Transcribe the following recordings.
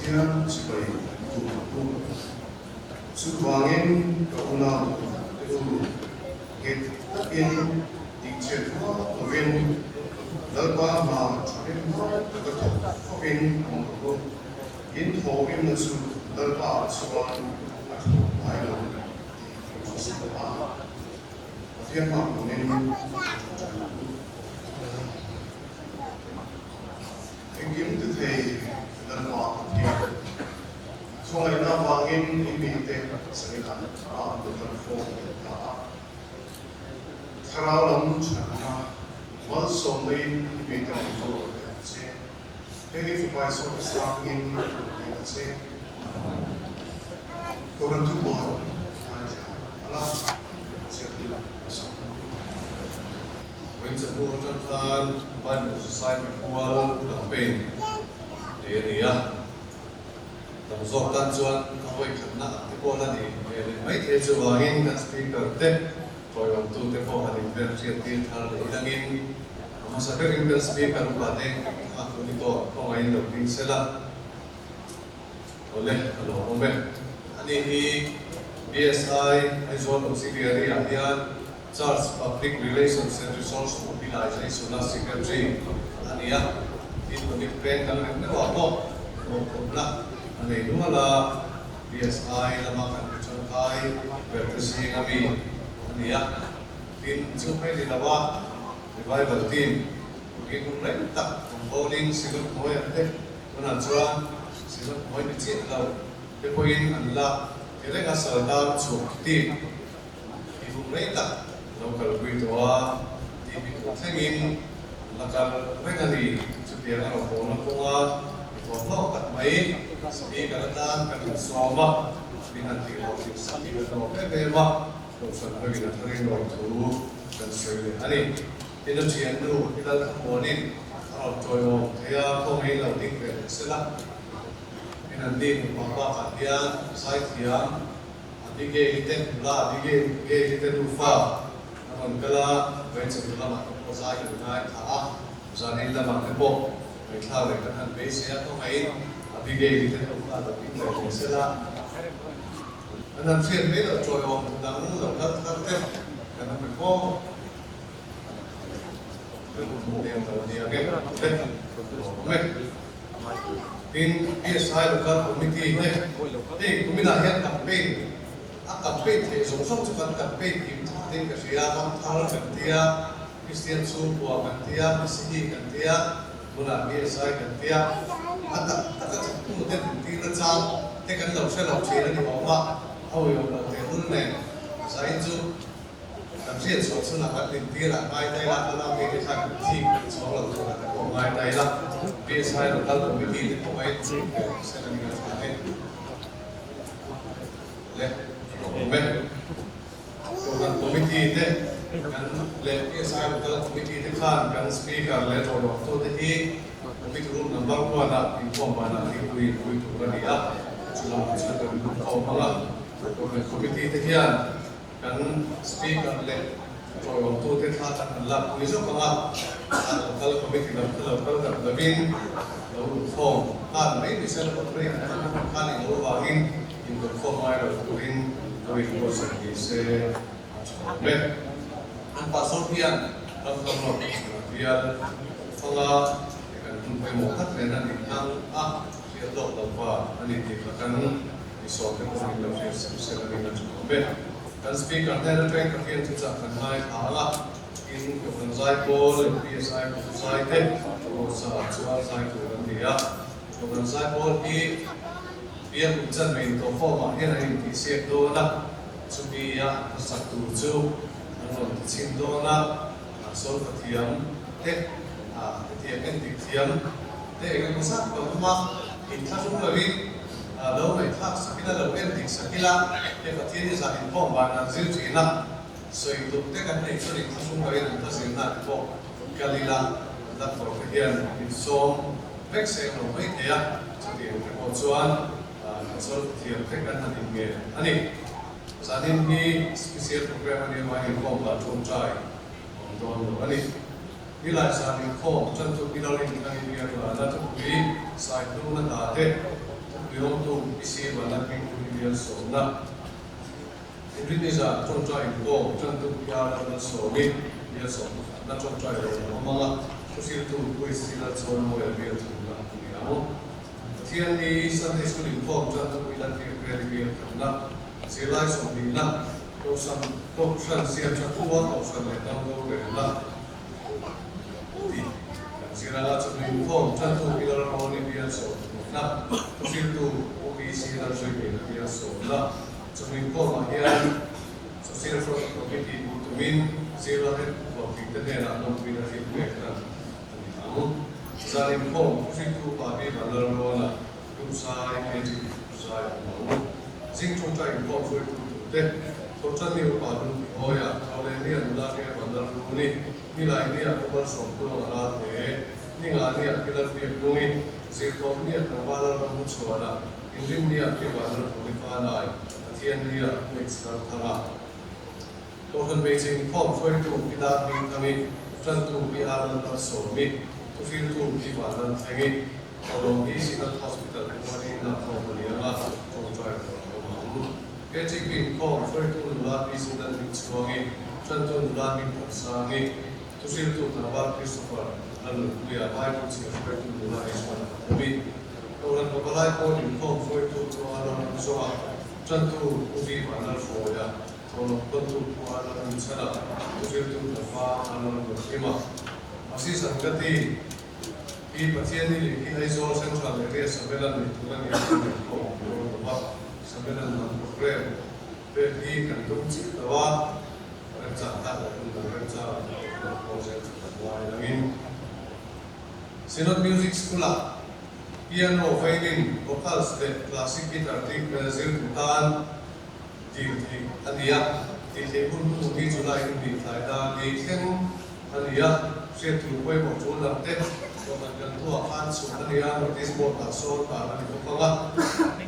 Pathian chibai buk ang u. Chuvangin ka unau te u, nghet takin tihchhiat hma lovin Lalpa hma thahnem hma taka thawk fawkin awm ang u. In thawhrimna chu Lalpa ah chuan a thlawh ngai lo tih kan hre si lo a. Pathian hma kunin ṭawngṭai ang u. Engkim ti thei Lalpa Pathian, khawngaihna avangin i mite zanina a an lo kal fawm leh ta a. Thlarau lam thatna malsawmna-in i mite rawn kal awm leh ang che. Heng i fapa Isua Krista hmingin ka dil a che. Kohhran thubuai ngaithla ala ziak sak. Vawiin atang khan Bible Society pual campaign nei a ni a, tam zawk tan chuan a vawi khatna ang te pawh la ni ve leh mai thei chuvangin kan speaker te tawiawmtute pawh han inven hriat tir thar leh ilangin a hmasa berin kan speaker upa te a tuni tawh kawngaihin lo ding sela awle a lawmawm e. Ani hi BSI Aizawl Auxiliary ah hian Church Public Relations and Resource Mobilization a Secretary a ni a, tin Tonic Peng kal reng deuhah pawh mawhphurhna a nei nual a, BSI lama kan mi tangkai ber te zing a mi a ni a, tin chu mai ni lo a Revival Team pahnih hun reng tak awm bawlin Synod hnuai an te tunah chuan Synod hnuai ni chiah lo te pawhin an la ti reng a Sardar chhuah team. I hun rei tak lo kalpui tawh a, tih mi tur thlengin la kal reng a ni. Chutiang a rawn bawlna kawnga mi thawmhnaw tak mai speaker atan kan insawm a, min han tih loh tih sak hi kan lawm em em a, Kohhran hoin a tharin lawm thu kan sawi leh a ni. Tin a thiannu hi Lalthamuanin a rawn tawiawm thei a, khawngaih lo ding ve leh sela. Tin an ni nupa bakah hian zaithiam Abigail-i te nula Abigail-i te nufa a rawn kal a, Vaichawlh lamah te pawh zai kan ngaithla a, zanin lamah te pawh ngaithla leh kan han beisei a, kawngaihin Abigail-i te nufa lo ding leh ve sela, an han hriat mai loh chawiawm dang lo kal thar te kan awm em aw? Kan hmu lem lo a nia nge, le awm e. Tin, PSI Local Committee te hei kuminah hian campaign a campaign theih zawng zawng chu kan campaign kim thatin ka hria, ram thar kan tia, Kristian chhungkua kan tia, Masihi kan tia, tunah PSI kan tia, a tak taka thawktu te dintir na chang te kan lo hre lo thin a ni awm a, a uiawm lo tehlul nen zain chu. Kan hriat chhuah chhunah kan dintir ah ngai ta ila, a mi te khan thik chhawng lo turah te pawh ngai ta ila, PSI Local Committee te pawh a inchhung ve sen a ni a tha e. Le a lawm awm e. Kohhran Committee te kan leh PSI Local Committee te khan kan Speaker leh ṭawlawmtu te hi Committee Room Number one ah inkhawm banah thingpui inpui tur a ni a, chulam chu kan inkhawm ang a. Kohhran Committee te hian Kan Speaker leh tawiawmtute thla kan han lak pui zawk ang a, an lo kal committee lam kha lo kal tak lovin lo luhkhawm nghal mai ni se la pawh an hman hman khan eng lo vangin inluhkhawm ngai lo turin lo inbuatsaih ni se a tha awm e. An pastor hian ram ram rawk a bial fang a, he kan hun pawimawh tak nen an inhlang a, hriat lawk lo va a ni tih kha kan I sawm te pawh min lo hriat sak sel a rin a tha awm e. Kan Speaker hnen atang Pathian thuchah kan ngaithla ang a, tin Kohhran zai pawl leh PSI Kohhran zai te Rosa ah chuan zai tur an ni a. Kohhran zai pawl hi Biak in chan mai tawh form ah hian an intihsiak dawn a, chumi a hmasak tur chu an rawn ti chhin dawn a, an solfa thiam te, hetiang endik thiam te eng emaw zat ka awm a, inthlahrung lovin lo ngaihthlak sak ila, lo endik sak ila, he Pathian hi zah inkhawm van an zir thin a, sawi tum te kan neih chuan inthlahrung lovin an hla zirna te pawh kal ila, doctor te hian min sawm vek seng lo mai thei a, chutiang te pawh chuan kan solfa thiam te kan han inngen a ni. Zanin hi special program a nia mai inkhawm lah tawngtai awm dawn lo a ni. Nilai zan inkhawm tan chu Pillar in thlang in biak lah na thupui sai hnung na hna te. Tuihawngtu PC Vanlalhmingpui bial sawmna Inrinni zan tawngtai inkhawm tantu PR Lalmalsawmi bial sawm pakhatna tawngtai lo a awm ang a, thuhriltu Pu HC Lalchawnmawia bial thumna a ni ang. Pathianni Sunday School inkhawm tantu Pu Lalbiakveli bial khatna, zirlai sawmhnihna, Kohhran Kohhran siamtha khua Kohhran leh ram rorelna tih kan zir ang a, chawhnu inkhawm tantu Pi Lalrawni bial sawmhnihna, thuhriltu Pu PC Lalzuimina bial sawmna, Chawhnu inkhawmah hian Social Front Committee bu tumin zirlate hlawhtlingte hnenah lawmpuina thil pek dan a ni ang. Zan inkhawm thuhriltu Pa Bi Vanlalrawna, Tumsai, KG Zai a awm ang. Zing tawngtai inkhawm hruaitu turte, Thawhtanni Upa Lungpui Awia, Thaulehnia nula Hria Vanlalruni, Nilaihnia Pu Malsawmtluang a ral hle, Ningania Pi Lalbiaknungi, Zirtawpnia Tlangval Lalram Hmuchhuana, Inrinnia Pi Vanlalruni Fanai, Pathiannia Pu Hmeichhe Lalthanga. Kohhran hmeichhe inkhawm hruaitu Pi Dar Hmingthangi, Tantu Pi Ar Lalmalsawmi, Thuhriltu Pi Vanlalthlengi, Tholawm hi Synod Hospital Puani ina khawm a ni ang a, tawngtai tur a awm ang. KTP inkhawm hruaitu nula Pi Zindan Hmingchhuangi, Tantu nula Hmingthansangi, Thuhriltu Tlangval Christopher Lalnunpuia, Bible chhiar hruaitu nula Iswana Pathumi, Kohhran Pavalai pawl inkhawm hruaitu chu a lo ram zawng a, Tantu Pu Vi Vanlalhruaia, Tholawm Tawntu Pu A Lalrinchhana, Thuhriltu Tlangval A Lalnunhima. Masi Sangati hi Pathian i leh hi Aizawl Central Area Samelan nei tur a ni a, kan inkhawm ang dawn lo va, Samelan lam programme pek hi kan tum chiah lo a, remchang tak leh hun dang remchang ang tak kan lo zel chu kan ngai langin Synod Music School-ah Piano, Violin, Vocals leh Classic Guitar tih zir duh tan dil theih a ni a, tih theih hun hnu hi July ni hnih tlai dan ni thleng a ni a, hriat tur pawimawh tul dang te dawhkan kan hnuah khan chhuah a ni a, notice board ah sawn tan a ni bawk ang a,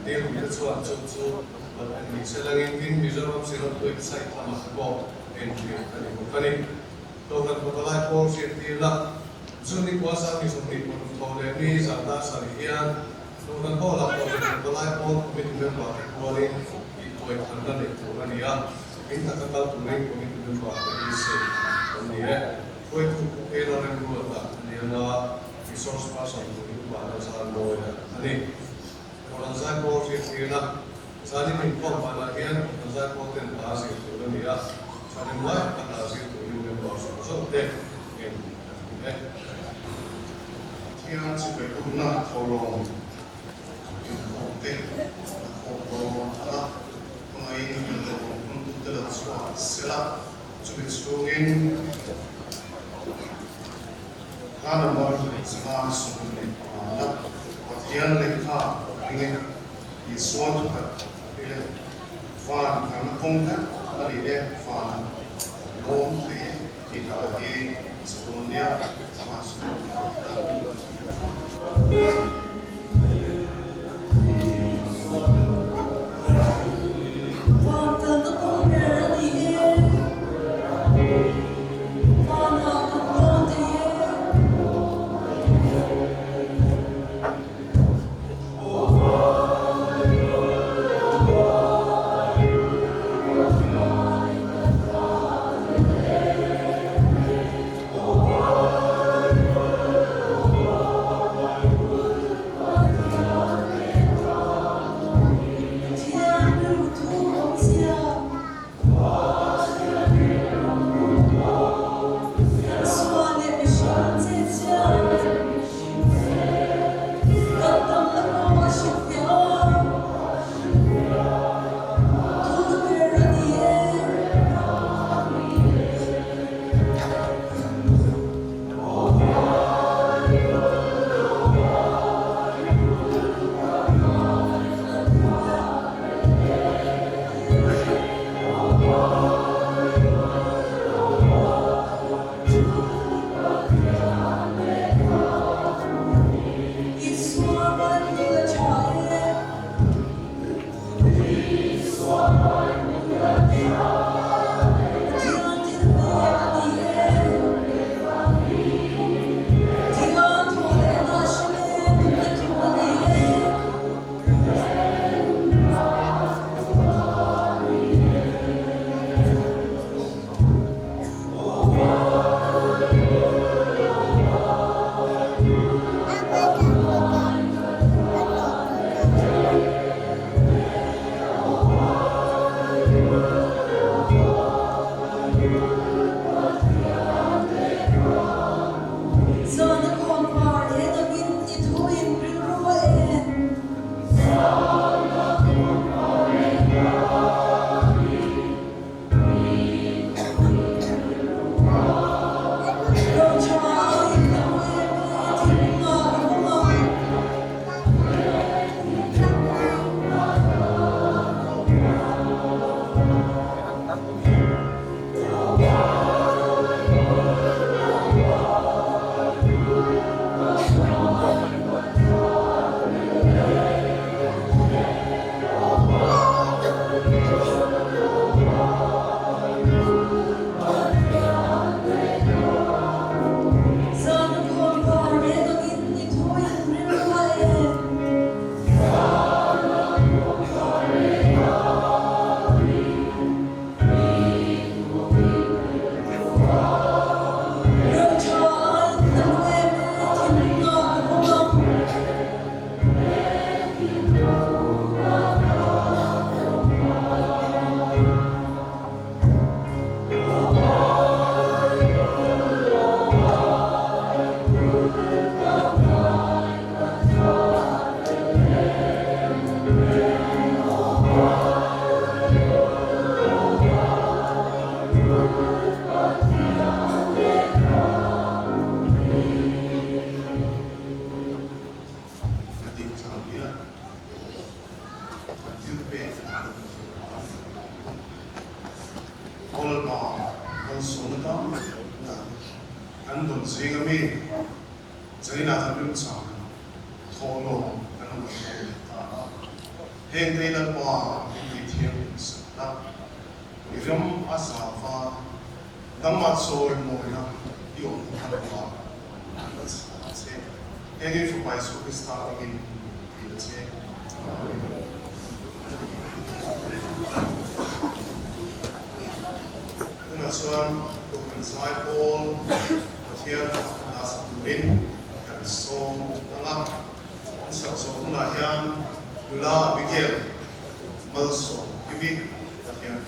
dil duh te chuan chu chu lo en ni se langin tin Mizoram Synod website lamah te pawh en theih a ni bawk a ni. Dawhkan pavalai pawl hriat tirna Chu ni khua sang mi 20 paruk thaw leh ni zan dar sarih hian Dawhkan Hall ah Dawhkan pavalai pawl committee member te kualin tih tuai tharna neih tur a ni a, in taka kal turin committee member te hi sawi an ni e. Hruaitu Pu Ela Remruata a ni anga resource person turin Upa Lalzarmawia a ni. Kohhran Zaipawl hriat tirna Zanin inkhawm vanah hian Kohhran Zaipawl ten hla zir tur a ni a, thahnem ngai taka hla zir turin member zawng zawng te en kan duh e. Pathian chibai bukna thawhlawm inkhawm te a khawm dawn a, khawngaihin kan thawhlawm hmangtute lo chhuah sela, chumi chhungin hla number 125 na Pathian lehkha ring e. Isua thukhat a ri e, Van kan kawng vek a ni e, van kan lawm thei e tih hla hi sa dawn nia, Van sa dawn nia. Van kan kawng ber a ni e, Vanah kan lawm thei e. Malsawmna tam tak kan dawn zing ami zaninah kan remchang thawhlawm kan rawn thawh leh ta a. Heng te hi Lalpa min tih thianghlim sak la, i ram a zava nangmah chawi mawina i awm kha Lalpa kan la chhah a che. Heng hi Fapa Isua Krista hmingin ti a che. Amen. Tunah chuan Kohhran Zaipawl Pathian hna sak turin kan sawm ang a. An sak zawh hunah hian nula Abigail malsawm Kimi Pathian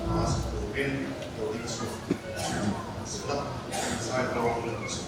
hna sak turin lo ding chhuak sela Zaipawl kan sawm.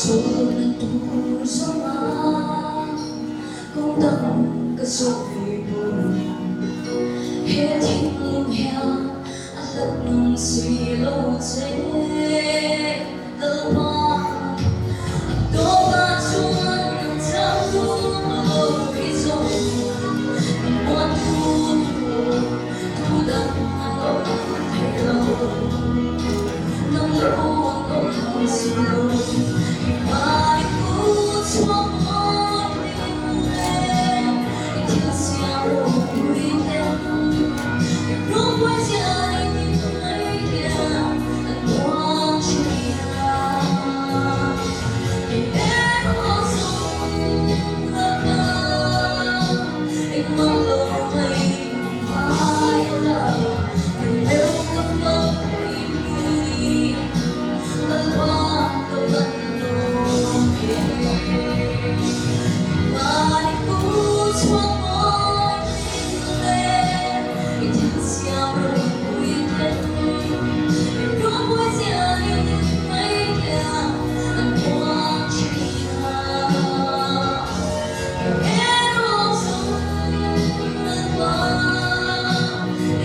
Sawlna tur zawnga kawng dang ka zawh ve bawk. He thinlung hian a hlat ngam si lo che Lalpa. Dawhkan chuan nang chau lo hi zawng min muan thu tur thu dang a awm thei lo. Nang lo an awm thei si lo i hmai pu chhuak mawi le i thil siam ropui ten i ropui zia i ti mai hian an muang thin a. Kei erawh zawng Lalpa engmah lo mai hmai la nang leu ka hmang thei mi Lalpa ka van lawm e. Mahni pu chhuak mawi le i thil siam ropui ten i ropui zia i mai hian an puang thin a. Kei erawh zawng Lalpa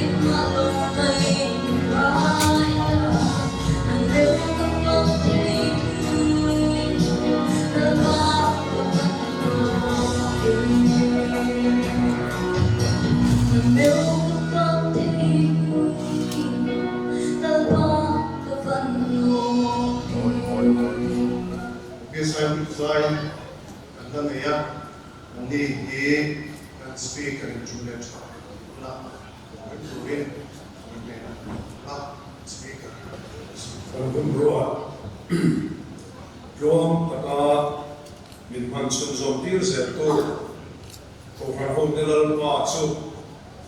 engmah lo mai ngai la nang leu ka hmang thei mi Lalpa ka van lawm e. Nang leu ka hmang thei mi Lalpa ka van lawm e. PSI Zai kan la nei a, ani hi kan Speaker in tum leh tha hunah awm reng turin min hnenah kan awm a, Speaker kan la nei si. Kan hun ruat tluang taka min hman chhunzawm tir zel tu Kohhran hote Lalpa chu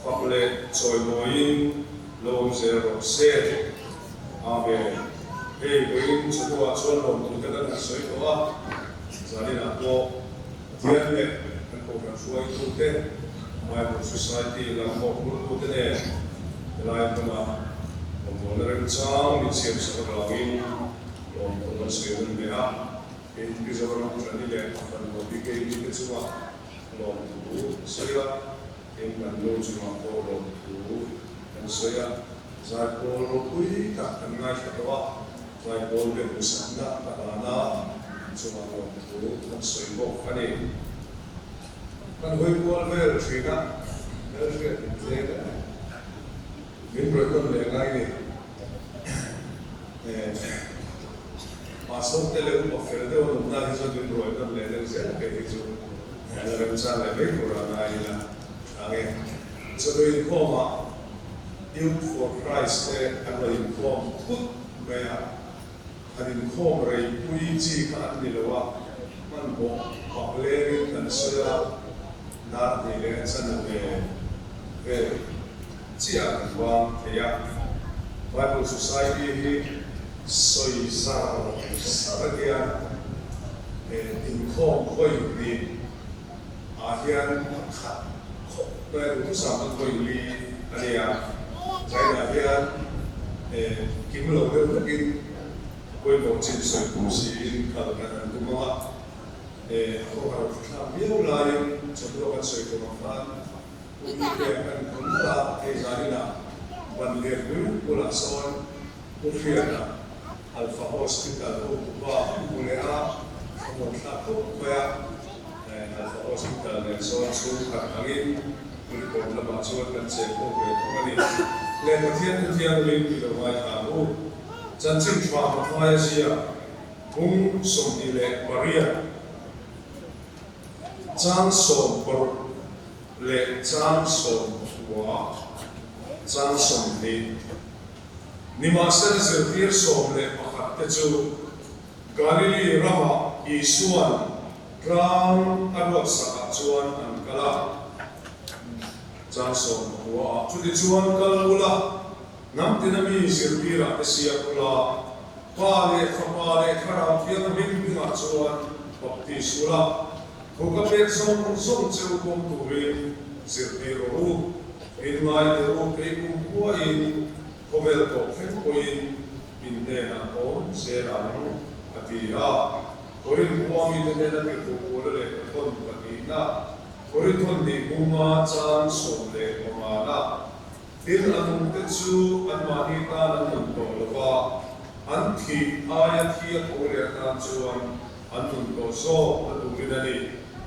fak leh chawimawiin lo awm zel rawh se. Amen. Hei vawiin chawhnuah chuan lawmthu te kan han sawi tawh a, zaninah pawh Pathian leh kan Kohhran hruaitute, Bible Society lam mawhphurtute nen helai hmuna rawngbawlna remchang min siamsak avangin lawmthu kan sawi reng leh a, kei Mizoram Ṭani leh a fanu BKB te chungah lawmthu ka sawi a, tin kan nu chungah pawh lawmthu kan sawi a, zaipawl ropui tak kan ngaithla tawh a, zaipawl be hmusakna ka dana chungah lawmthu kan sawi bawk a ni. Kan hawi kual vel thin a, hmelhriat in tlem em em. Min rawn leh ngai ni. Pastor te leh upa fel deuh an awm na hi chuan min rawi nawn leh deuh zel phei hi chu la remchang leh mai tur a ngai ila ang e. Chawhnu inkhawmah Youth for Christ te an rawn inkhawm thut mai a, han inkhawm rei pui chi kha an ni lo a, hmanhmawh bak lengin kan sawi a, dar hnih leh a chan ve vel chiah kan bang thei a. Bible Society hi sawi zar zar hian inkhawm hawi ni ah hian a khat khawp mai a, duhthusam an hawi li a ni a, zainah hian kim lo deuh vekin pawimawh chin sawi tum siin kal kan han tum ang a, a khawhar thlak viau laiin chawhnu kan sawi tum ang khan Pu Bikte kan khawn nalh a, hei zaninah ban lian pui bulah sawn Pu Hriata Alpha Hospital hotupa an hmu leh a, a hmuan thlak khawp mai a, Alpha Hospital nen sawn chhungkhat angin Kulikawn lamah chuan kan cheng ho ve thung a ni. Le Pathian Thuthianghlim i lo ngaithla ang u. Chanchin tha Mathaia zia hung 28. Chang 60 leh chang 90, chang 20. Nimahsela zirtir 11 te chu Galili ramah Isua'n tlang a ruatsakah chuan an kal a. Chang 90 ah chutichuan kal ula, hnam tina mi zirtirah te siam ula, Pa leh Fapa leh Thlarau Thianghlim hmingah chuan baptis ula, Thu ka pek zawng zawng che u pawm turin zirtir rawh u. In ngai teh u, kei kum khuain khawvel tawp thleng pawhin in hnenah awm zel ang, a ti a. Korinth khua mite hnena tirhkoh Paula lehkha thawn pahnihna, Korinth thawn hnih bunga chang 15 na, Tin, a nungte chu anmahni tan an nun tawh lo va, an thih aia thi a tho leh atan chuan an nun tawh zawk na turin a ni,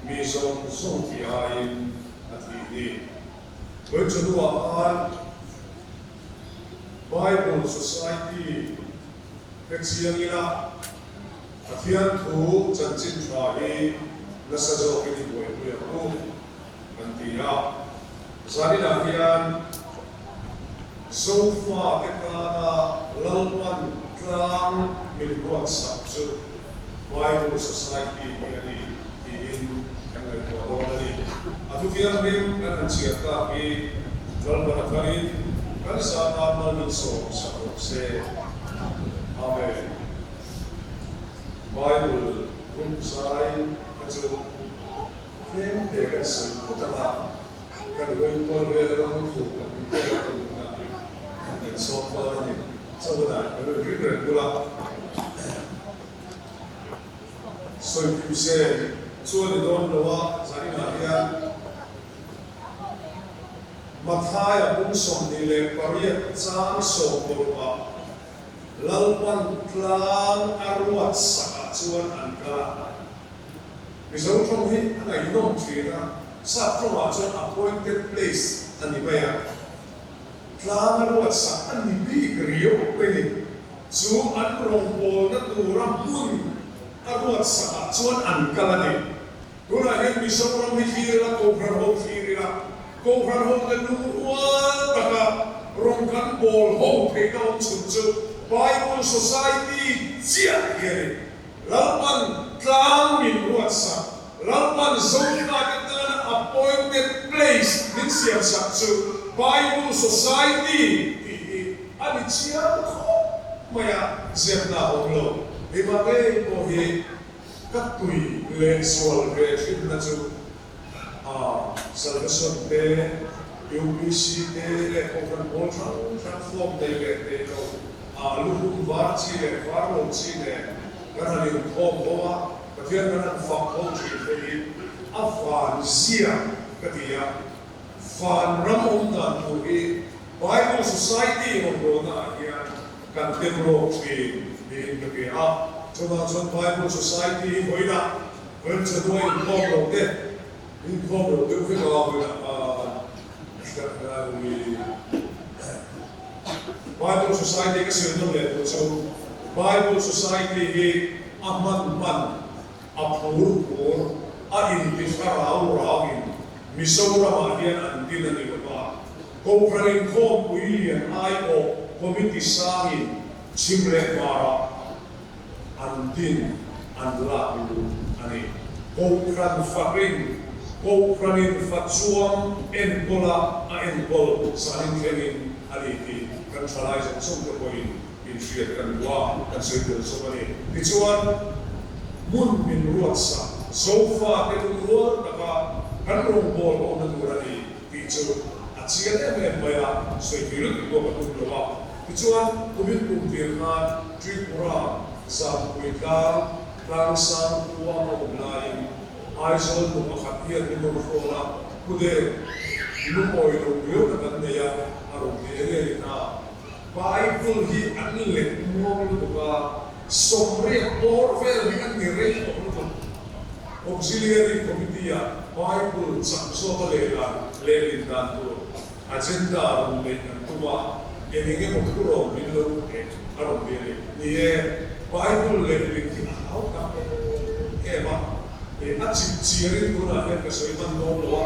mi zawng zawng thih aiin a thih ni. Vawichawhnuah khan Bible Society hre chiang ila Pathian thu chanchin tha hi nasa zawkin i buaipui ang u kan ti a. Zaninah hian Zofate tana Lalpan tlang min ruatsak chu Bible Society hi a ni tiin kan ngaihtuah dawn a ni. A thuthianghlim kan han chhiar tak hi Lalpan a tharin kan zana mal min sawm sak rawh se. Amen. Bible rum zai kha chu tlem te kan sawi phawt ang a, kan hawi kual vel a ram thu kan pek a tumna kan sawm dawn a ni. Chawhna kan rawn ring reng bula sawi pui se chuan i dawn lo a, zaninah hian Mathaia bung 28 chang 16 ah Lalpan tlang a ruat sakah chuan an kal a. Mizo tawng hi a ngaihnawm thin a, sap tawngah chuan appointed place a ni mai a. Tlang a ruat sak a ni bik riau mai ni. Chu an rawngbawlna tura hmun a ruat sakah chuan an kal a ni. Tunah hian Mizoram hi thlir ila, Kohhran ho thlir ila, Kohhran ho te lungrual taka rawn kan bawl ho theihna awm chhun chu Bible Society chiah hi a ni. Lalpan tlang min ruat sak, Lalpan Zofate tana appointed place min siam sak chu Bible Society tih hi a ni chiang khawp mai a, ziakna a awm lo. Keimah ngei pawh hi Ka tui leh zual ve thinna chu a Salvation te, UPC te leh Kohhran pawl hrang hrang form nei leh nei lo a luhum var chi leh var lo chi nen kan han inkhawm ho a, Pathian kan han fak ho thin te hi a van zia ka ti a. Van ram awm dan tur hi Bible Society rawngbawlna ah hian kan tem rawk thin niin ka hria a. Chuvang chuan Bible Society hi vawiinah Remchadua inkhawm lo te, inkhawm lo deuh vek a vawiinah khan Bible Society ka sawi nawn leh tur chu Bible Society hi a hman hman a phur phur a inti thlarau rauin Mizoramah hian an din a ni lo va. Kohhran inkhawmpui lian aiawh committee sangin chhim leh hmarah an din an lak lut a ni. Kohhran farin Kohhranin fa chuang enkawla a enkawl zanin thlengin a ni tih kan thalai zawng zawng te pawhin inhriat kan duh a, kan sawi tel zawk a ni. Tichuan, hmun min ruatsak Zofa te lungrual taka kan rawngbâwl awmna tur a ni tih chu a chiang em em mai a, sawi tui lutuk pawh ka tum lo a. Tichuan, kumin kum tir khan Tripura Zampui tlang, Tlangsang khua a awm laiin Aizawl nu pakhat hian min rawn hrawn a, Pu Deng, lungawi lo riau na kan nei a, a rawn ti eng nge ni ta? Bible hi an let muang lutuk a, 80 bawr vel hi an ni rei tawh lutuk. Auxiliary Committee-ah Bible chak zawka lehlan lehlin dan tur agenda rawn neih an tum a, eng eng emaw thu rawn min lo heh a rawn ti a ni. Ni e, Bible lehlin hi a hau tak em em a, a chip chiarin tunah hian ka sawi hman dawn lo a,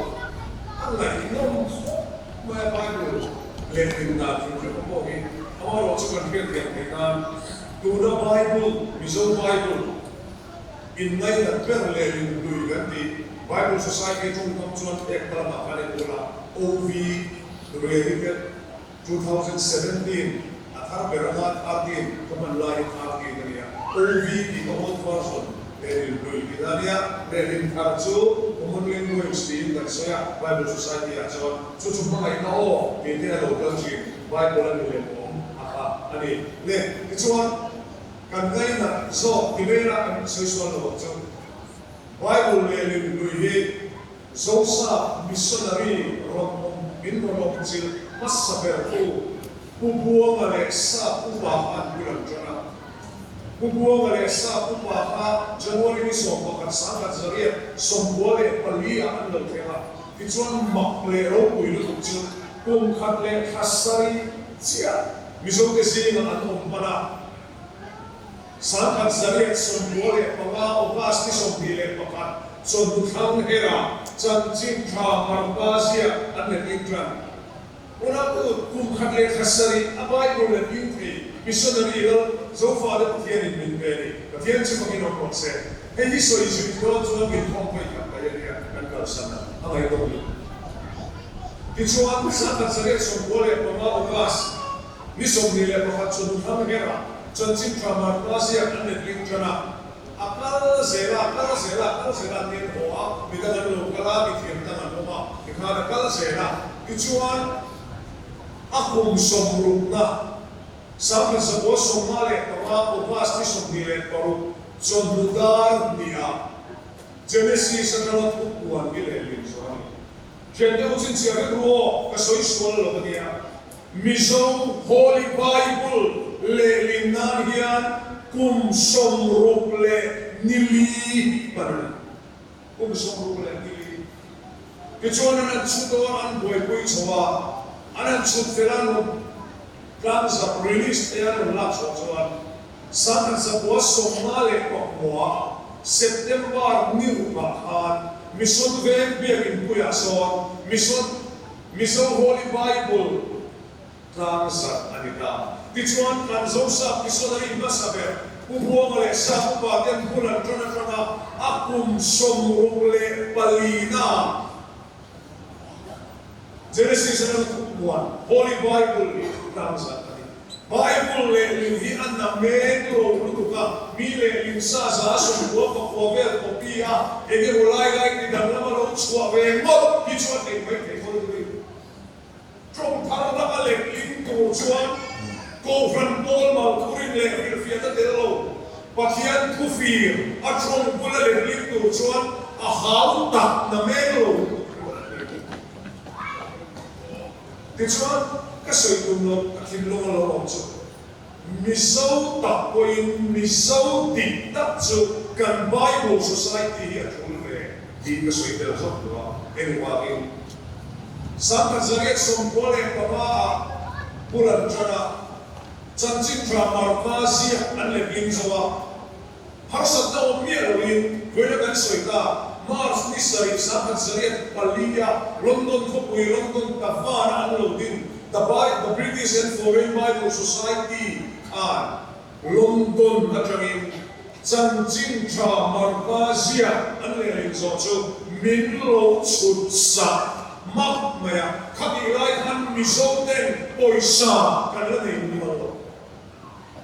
a ngaihnawm khawp mai a Bible. Lehlin dan hrim hrim pawh hi amaherawh chu kan hriat thiam theih nan tuna Bible, Mizo Bible, in ngainat ber lehlin hlui kan tih Bible Society tawngkam chuan ek hma lamah khan enkawl a, OV Revivet 2017 a thar ber anga 13 ka hman laiin 13 a ni a, OV tih kha Old Version lehlin hlui tih a nia, lehlin thar chu Common Language tiin kan sawi a Bible Society ah chuan. Chu chu hmangaihna aw tih te a lo kal thin, Bible a ni lem awm a kha a ni. Le, tichuan kan ngainat Zawk ti mai ila kan sawi sual lo ang chu. Bible leh hlui hi Zosap missionary rawn awm min rawn awm chilh hmasa ber tu Pu Buanga leh Sap Upa kha an bul an tan a. Pu Buanga leh Sap Upa kha January ni 1994 ah an lo thleng a, tichuan mak leh ropui lutuk chu kum khat leh thla sarih chiah Mizote zingah an awm hman a. 1995 August ni 21 chawhnu thlang hera chanchin tha Marka ziak an let ing tan. Unau kum khat leh thla sarih a Bible let ing thei missionary lal Zofate Pathianin min pe a ni. Pathian chu fakin awm rawh se. Hei hi sawi zui dawn chuan min thawm phei khat mai a nia kan kalsan a, a ngaihnawm lutuk. Tichuan, 1995 August Ni 21 chawhnu thlang herah chanchin tha Marka ziak an let ling tan a, a kal zel a, a kal zel a, a kal zel a an en haw a, midang an lo kal a, mithiam dang an awm a, tikhan a kal zel a, tichuan a kum sawmrukna 1955 August ni 26 chawhnu dar hniha Genesis atanga thupuan hi lehling zawh a ni. Thian deuh chinchhiah vek ru aw, ka sawi sual lo a nia. Mizo Holy Bible lehlin nan hian kum 64 hman a ni. Kum 64. Tichuan an han chhut dawn an buaipui chho a, an han chhut fel a rawn tlangzarh, release, thei a rawn lak chhuah chuan 1959 September ni rukah khan Mission Veng Biakin Puiah sawn Mission Mizo Holy Bible tlangzarh a ni ta. Tichuan, kan Zosap missionary hmasa ber Pu Buanga leh Sap upa ten hmun an tan atanga a kum 64 na Genesis atanga thukmuan Holy Bible hi tlangzarh a ni. Bible lehling hi a na mek lo lutuk a, mi lehling sa 99 vel copy a, eng emaw lai lai ti danglam a lo chhuah ve ngawt hi chu a theih mai thei thaw lutuk. Tawng thar laka lehling tur chuan Kohhran pawl mal thurin leh hrilhfiahna tel lo, Pathian thufir a tawng bula lehling tur chuan a hau tak na mek lo lutuk hi a ni. Tichuan, ka sawi tum loh ka thinlung a lo awm chu, Mizo tak pawhin Mizo dik tak chu kan Bible Society hi a tul ve tih ka sawi tel zawk duh a, engvangin 1995 ah bul an tan a, chanchin tha Marka ziak an letling zo a, Harsatna awm miah loin vawiina kan sawi ta, March ni 7, 1904 a London khawpui London Tavern-a an lo din The The British and Foreign Bible Society khan London atangin chanchin tha Marka ziak an lehling zawh chu min lo chhut sak mak mai a, khatih lai khan Mizo ten pawisa kan la nei mual lo.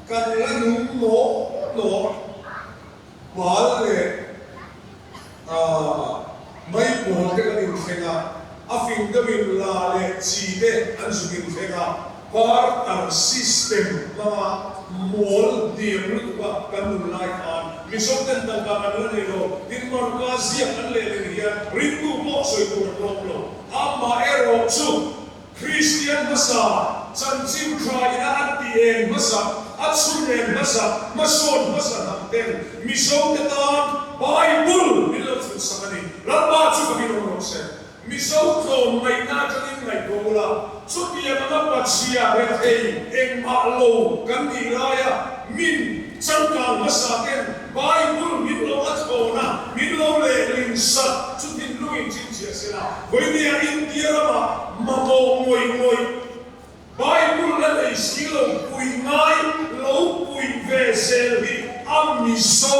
Kan la nung nawh nawh bal leh mai pawl te kan inthleng a, a fing deuhin la leh chi te an zuk inthleng a, barter system hmanga mawl hniam lutuk a kan nun lai khan Mizo ten tangka kan la nei lo, tin Marka ziak an lehling hian ringtu pawh sawi tur an lawm lo, amaherawh chu Kristian hmasa, chanchin tha ina an tih eng hmasa, a chhun eng hmasa, hmasawn hmasa hnam ten Mizo te tan Bible min lo chhun sak a ni. Lalpa chu ka min awm rawh se. Mizo tlawm ngaihna atangin ngaihtuah ula, chutiang anga Pachhia rethei engmah lo kan nih laia min changkang hmasa ten Bible min lo a thawn a, min lo lehlin sak chu thinlungin chhinchhiah se la. Vawinia India ramah mamawh ngawih ngawih Bible la nei si lo pui ngai lo pui ve zel hi a Mizo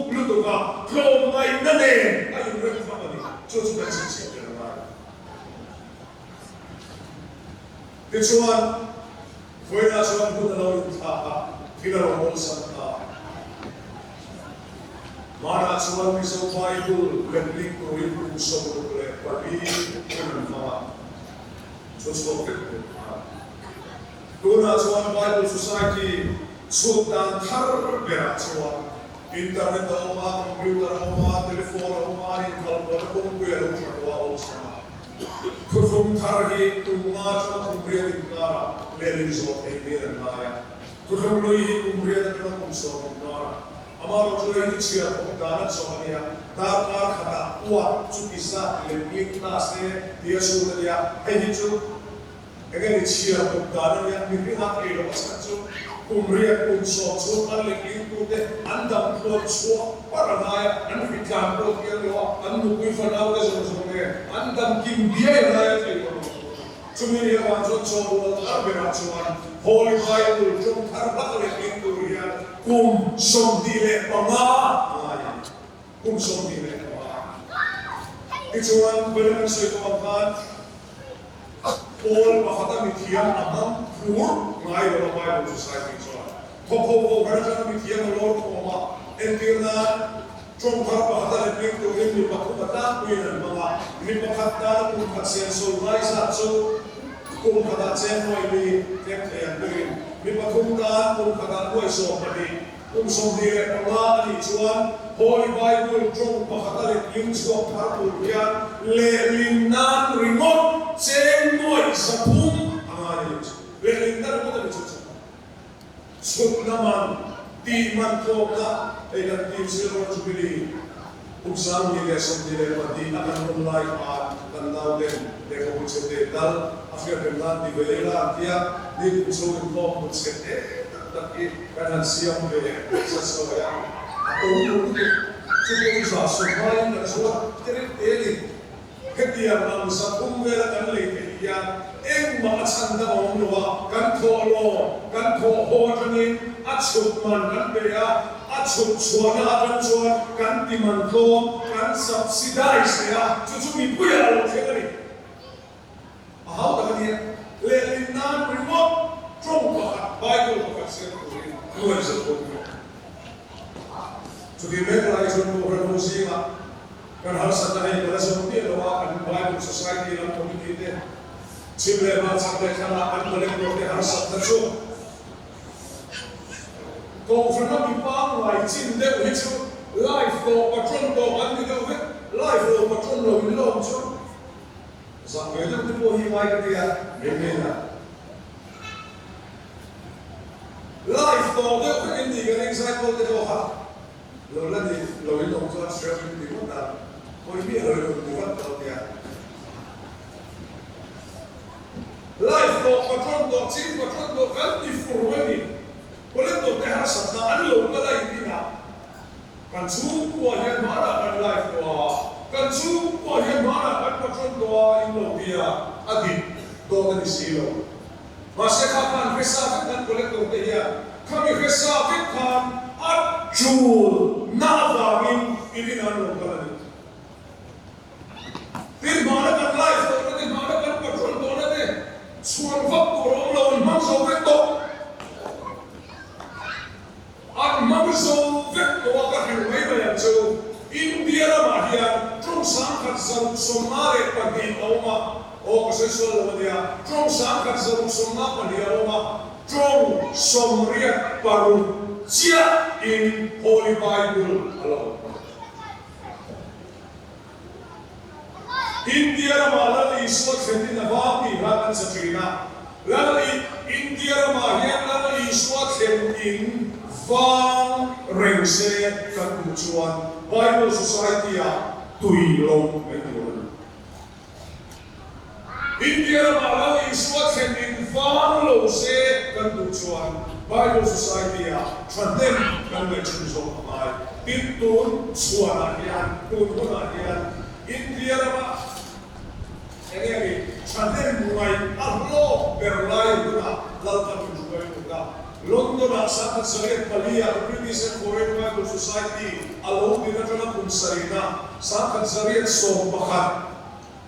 lutuk a, tlawmngaihna nen a inrem fam a ni. Chu chu kan chhinchhiah tel a ngai. Tichuan, vawiinah chuan hun a lo inthlak a, thil a lo awlsam ta. Hmanah chuan Mizo Bible letling turin kum 64 hun an hmang a, chu chhuak vek tur khan. Tunah chuan Bible Society chhut dan thar berah chuan. Internet a awm a, computer a awm a, telephone a awm a, inkhalhpuahna kawngpui a lo tha tawh a awm sam a. Thuthlung thar hi kum nga atanga kum riat inkarah lehlin zawh theih niin an ngai a. Thuthlung hlui hi kum riat atanga kum sawm inkarah. Amaherawhchu hei hi chhiar khawp dan a chawh a nia, darkar khatah uat chuti zat letling ta se tia chhut a nia, hei hi chu enge ni chhiar khawp dan a nia, mihring a thei loh a chhan chu kum riat kum sawm chhung an letlingtute an dam tluan chhuah par a ngai a, an hritlan pawh thiang lo a, an nupui fanau te zawng zawng nen an dam kim biai a ngai a thei lo. Chumi ni avang chuan chawlrual thar berah chuan Holy Bible ṭawng thar hlak leh ding tur hian kum 25 a ngai a ni. Kum 25. Tichuan, Belen an sawi tawh ang khan Paul pakhata mithiam a hmang phur ngai lo a Bible Society chuan thawk ho kohhran atanga mithiam a lawr khawm a, entir nan, Ṭawng thar pakhat a letling turin mi pathum a tlangpuiin an hmang a, mi pakhat tana kum khat senso ngai zat chu kum khatah cheng nuai li tlem thei ang berin mi pathum tan kum khatah nuai 12, kum 25 a nih chuan Holy Bible ṭawng pakhat a letling chhuak thar tur hian lehlin nan ringawt cheng nuai 300 a ngai a ni chu. Lehlin na ringawt a ni chu chu. Chhutna man, tih man tlawmna hei kan team Silver Jubilee kum 2022 a kan rawn lai khan kan nauten lehkhabu chhe te dal a hriatrem nan ti ve ila an tia, ni kum chho inkhawm hmun chhe te tak tak hi kan han siam ve sa sawi a, a to lutuk chu kum za sawmhaiin kan zuar tereuh te a ni. Hetiang ang 300 vela kan lei theih hian engmah a chhan dang a awm lo a, kan thawh lawm, kan thawh haw atangin a chhut man kan pe a, a chhut chhuahna atang chuan kan ti man tlawm, kan subsidize leh a, chu chu mipuiah a lo thleng a ni. A hau tak a nia, lehlin nan ringawt tawng pakhat, Bible pakhat siam turin nuai zet bawk rawh. Chutih mek lai chuan Kohhran ho zingah Kan harsatna hei ka la zawm miah lo a, kan Bible Society lam committee te chhim leh hmar chhak leh thlang ah kan collector te harsatna chu Kohhran a mi pangngai chin deuh hi chu life tawh patron tawh an ni deuh vek, life lo patron lo in lawm chu zah ve deuh te pawh hi ngai ka tia mai mai la. Life tawh deuh vek in ni ka ring zaipawl te pawh kha. Lo la ni lo in awm chuan hriat in ti ngawt a, hawi miah lo in awm ti vat tawh nia. Life tawh patron tawh chin patron tawh kan ti fur mai ni. Collector te harsatna an lo kal a in inah kan chhungkua hian hmanah kan life tawh a, kan chhungkua hian hmanah kan patron tawh a in lo tia a dik dawt a ni si lo. Mahse kha khan hresa vek kan collector te hian khami hresa vek khan a tul na avangin i rin an lo kal a ni. Tin hmana kan life tawhna te hmana kan patrol tawhna te chhuan vak tur a awm lo an hmang zo vek tawh. An hmang zo vek tawh a ka hrilh mai mai ang che u. India ramah hian tawng 1162 a awm a, aw ka sawi sual lo a nia, tawng 1162 a awm a, tawng 86 chiah in Holy Bible a la awm. India ramah Lal Isua thlen in a vang tih kha kan sa thin a, Lal I India ramah hian Lal Isua thlen in vang reng se kan duh chuan Bible Society ah tui lo mai tur a ni. India ramah Lal Isua thlen in vang lo se kan duh chuan Bible Society ah thahnem kan ngaih chhun zawk a ngai. Tin, tun chhuanah hian, tun hunah hian India ramah eng nge ni thahnem ngaih a hlawk ber lai hunah Lalpan min hruai lut a. London-ah 1804 ah British and Foreign Bible Society a lo din atanga kum sarihna 1811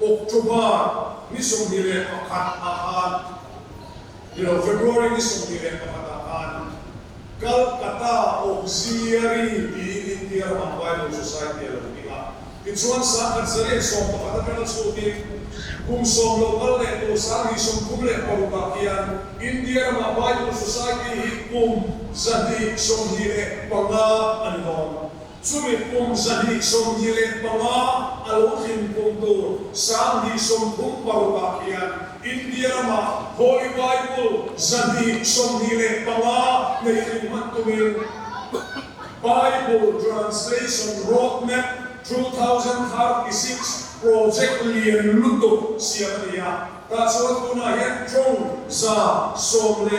October ni 21 ah khan, ni lo February ni 21 ah khan Calcutta Auxiliary tiin India ramah Bible Society a lo ding a. Tichuan 1811 atanga chhutin kum sawm lo kal leh tur 1936 ah hian India ramah Bible Society hi kum 225 a ni dawn. Chumi kum 225 a lo thlin kum tur 2036 ah hian India ramah Holy Bible 225 nei tling hman tumin Bible Translation Roadmap 2036 project lian lutuk siam a ni a. Tah chuan tunah hian tawng 12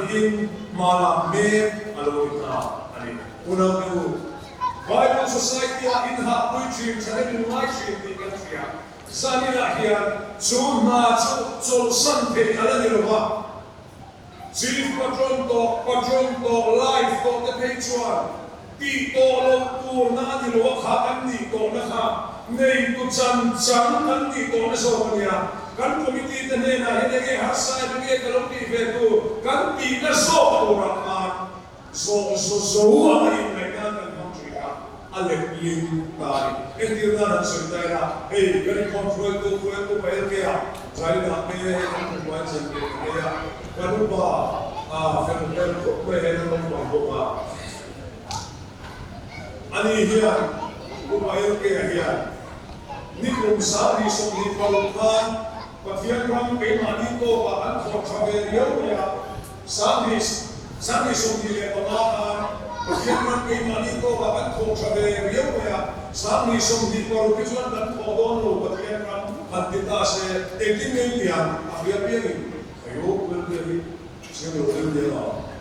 in hma lak mek a lo ni ta a ni. Unau Bible Society ah inhahpui thin tha nem ngai thin tih kan hria. Zaninah hian chu hna chu chawlhsan theih a la ni lo va. Chief Patron tawh, Patron tawh, Life tawh te phei chuan tih tawh loh turna a ni lo a, kha kan nih tawhna kha neitu chan chang kan nih tawhna zawk a nia. Kan committee te hnenah hian enge harsa em enge ka lo tih ve tur kan tihna zawk turah khan Zawh zo zo a inngaih nan kan hmang thin a, a let ling ta a ni. Entir nan han sawi ta ila, hei kan inkhawm hruaitu hruaitu pa LK ah Zaina te kan hmuhmuai chan ve ta mai a, kan upa a fel hmel khawp mai hian an lo hmang bawk a. Ani hian upa LK ah hian nikum 2026 khan Pathian ram keimahni tawkah an thawk tha ve riau mai a, 2025 khan Pathian ram keimahni tawkah kan thawk tha ve riau mai a, 2026 hi chuan kan thawh dawn lo Pathian ram han ti ta se, engtin nge tiang a hria piangin ayo Lalbia hi siam lo deuh nia a,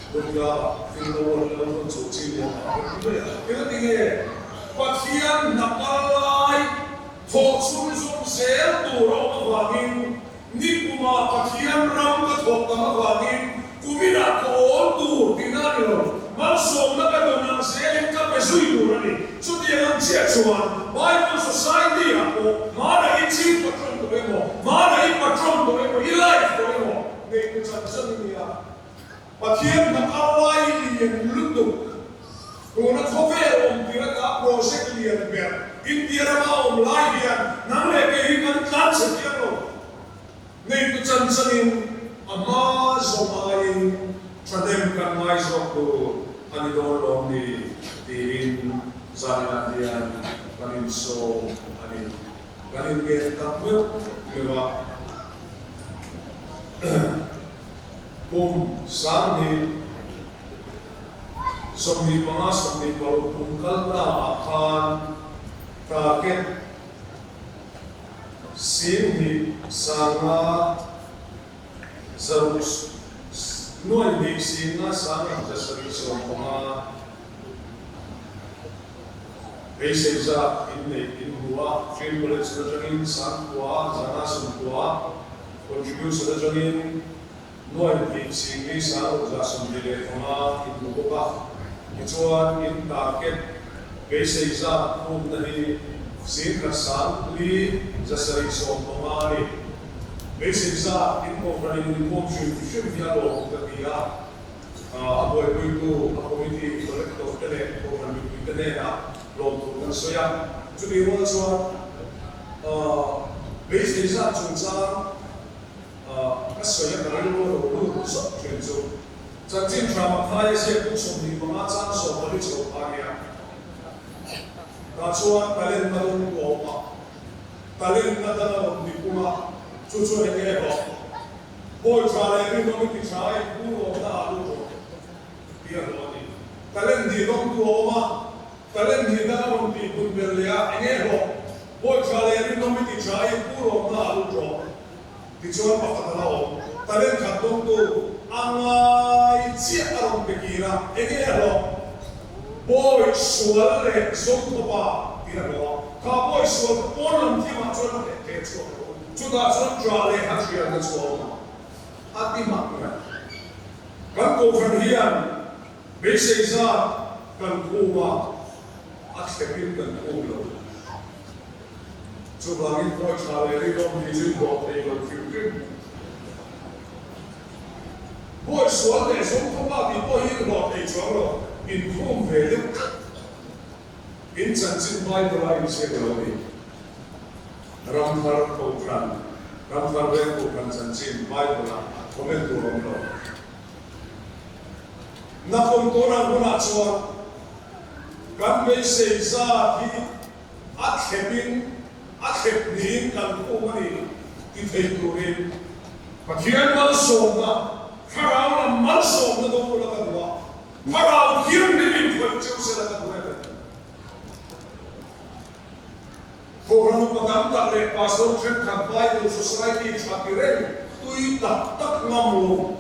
Dawtla thil lo an lo rawn chawh chi nia a kan ti mai a, engati nge Pathian hna kal lai Thawh chhunzawm zel tur a awm avangin nikuma Pathian ram ka thawk tam avangin kuminah ka awl tur tihna a ni lo. Malsawmna ka dawn ang zelin ka pe zui tur a ni. Chutiang ang chiah chuan Bible Society-ah pawh hmana i chief patron tawh emaw, hmana i patron tawh emaw, i life tawh emaw neih tu chan chan i nia. Pathian hna kal lai lian lutuk, tuna khawvel awm tir ata project lian ber India rama awm lai hian nang leh kei hi kan tlan chhe thiang lo. Neitu chan chanin a hma zawm aiin thahnem kan ngai zawk tur a ni dawn lawm ni tiin zaninah hian kan insawm a ni. Kan inngen tak meuh meuh a. Kum 2025 26 kum kal ta ah khan target 10,000 500 nuai hnih 50 775 beisei zat inneih in hmu a, Field College atangin 9,000 190 Contribution atangin nuai hnih 40 625 in hmu bawk a, tichuan in target beisei zat khumna hi 10,475 a ni. Beisei zat in kohhranin in khum hrim hrim hi a lawm ka ti a, a buaipuitu a committee collector te leh kohhran mipuite hnenah lawmthu kan sawi a. Chumi rual chuan beisei zat chungchang ka sawi a ka rilru a lo lut zawk thin chu chanchin tha Mathai a ziak buk 25 chang 14 chho kha a nia. Tah chuan talent na rawng tu a awm a, talent na dang a rawn ti pung a, chu chuan eng nge hlawh? Bawi tha leh rinawm i ti tha a, inpu rawmna ah lut rawh tih a hlawh a ni. Talent hnih rawng tu a awm a, Talent hi dang a rawn tih pun ber leh a, eng nge hlawh? Bawi tha leh rinawm i ti tha i pu rawmna ah lut rawh. Tichuan pakhat a la awm. Talent khat dawngtu a ngai chiah a rawn pe kir a, eng nge hlawh? Bawi sual leh zawngkhawpa tih a hlawh a. Kha bawi sual kha pawn lam thimah chuan a hleh thei a chhuak lo. Chutah chuan ṭah leh a ṭhian a chhuah awm ang. A ti mak mai. Kan kohhran hian Beisei zat kan khum a, a thlepin kan khum lo. Chuvangin pawi tha leh rinawm hi chu hlawh thei lo hrim hrim. Pawi sual leh zawngkhawpa tih pawh hi hlawh thei chuang lo, inkhum ve deuh tlat. In chanchin Bible a inziak lo a ni. Ramthar Kohhran, Ramthar Veng Kohhran chanchin Bible ah comment tur awm lo. Nakum tunah hunah chuan Kan beisei zat hi a thlepin a thlep niin kan khum a ni ti thei turin Pathian malsawmna, Thlarau lam malsawmna dawng ula ka duh a, Thlarau Thianghlim in khawih cheu sela ka duh em em. Kohhran upa tam tak leh Pastor thenkhat Bible Society tha ti reng tui tak tak ngam lo,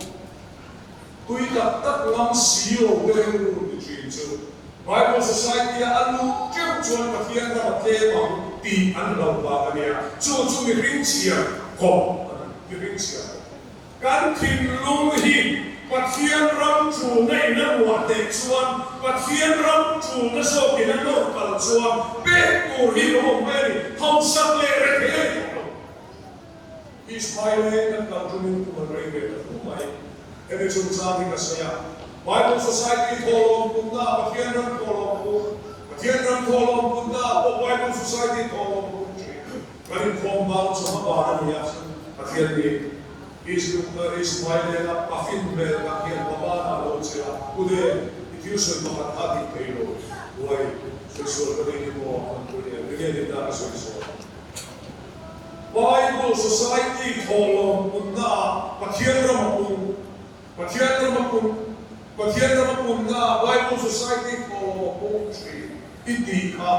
tui tak tak ngam si lo te rilru ti thin chu Bible Society a a luh teuh chuan Pathian ram a tlem ang tih an hlauh vang a nia. Chu chu mihring chhiar kawp a ni, mihring chhiar kawp. Kan thinlung hi Pathian ram ṭulna in a ruah teh chuan, Pathian ram ṭulna zawkin a nawr kal chuan pek tur hi lo awm mai a ni, hausak leh rethei a ni tawh lo. Israel kan kal ṭumin kum an rei ve ta fu mai. Hemi chungchang hi ka sawi a, Bible Society thawhlawm punna ah Pathian ram thawhlawm pun, Pathian ram thawhlawm punna ah pawh Bible Society thawhlawm pun ṭhin. Kan inkhawm bang chu hma ban a ni a, Pathian nih Ismael-a a fin hmel tak hian hma banah a lo che a, U De, i thil sawi pakhat kha dik thei lo, buai sawi sual ka nei ni maw? An ti em? Enge ni ta ka sawi sual? Bible Society thawhlawm punnaah Pathian ram a pung, Pathian ram a pung, Pathian ram a punnaah Bible Society thawhlawm a pung thin i tih kha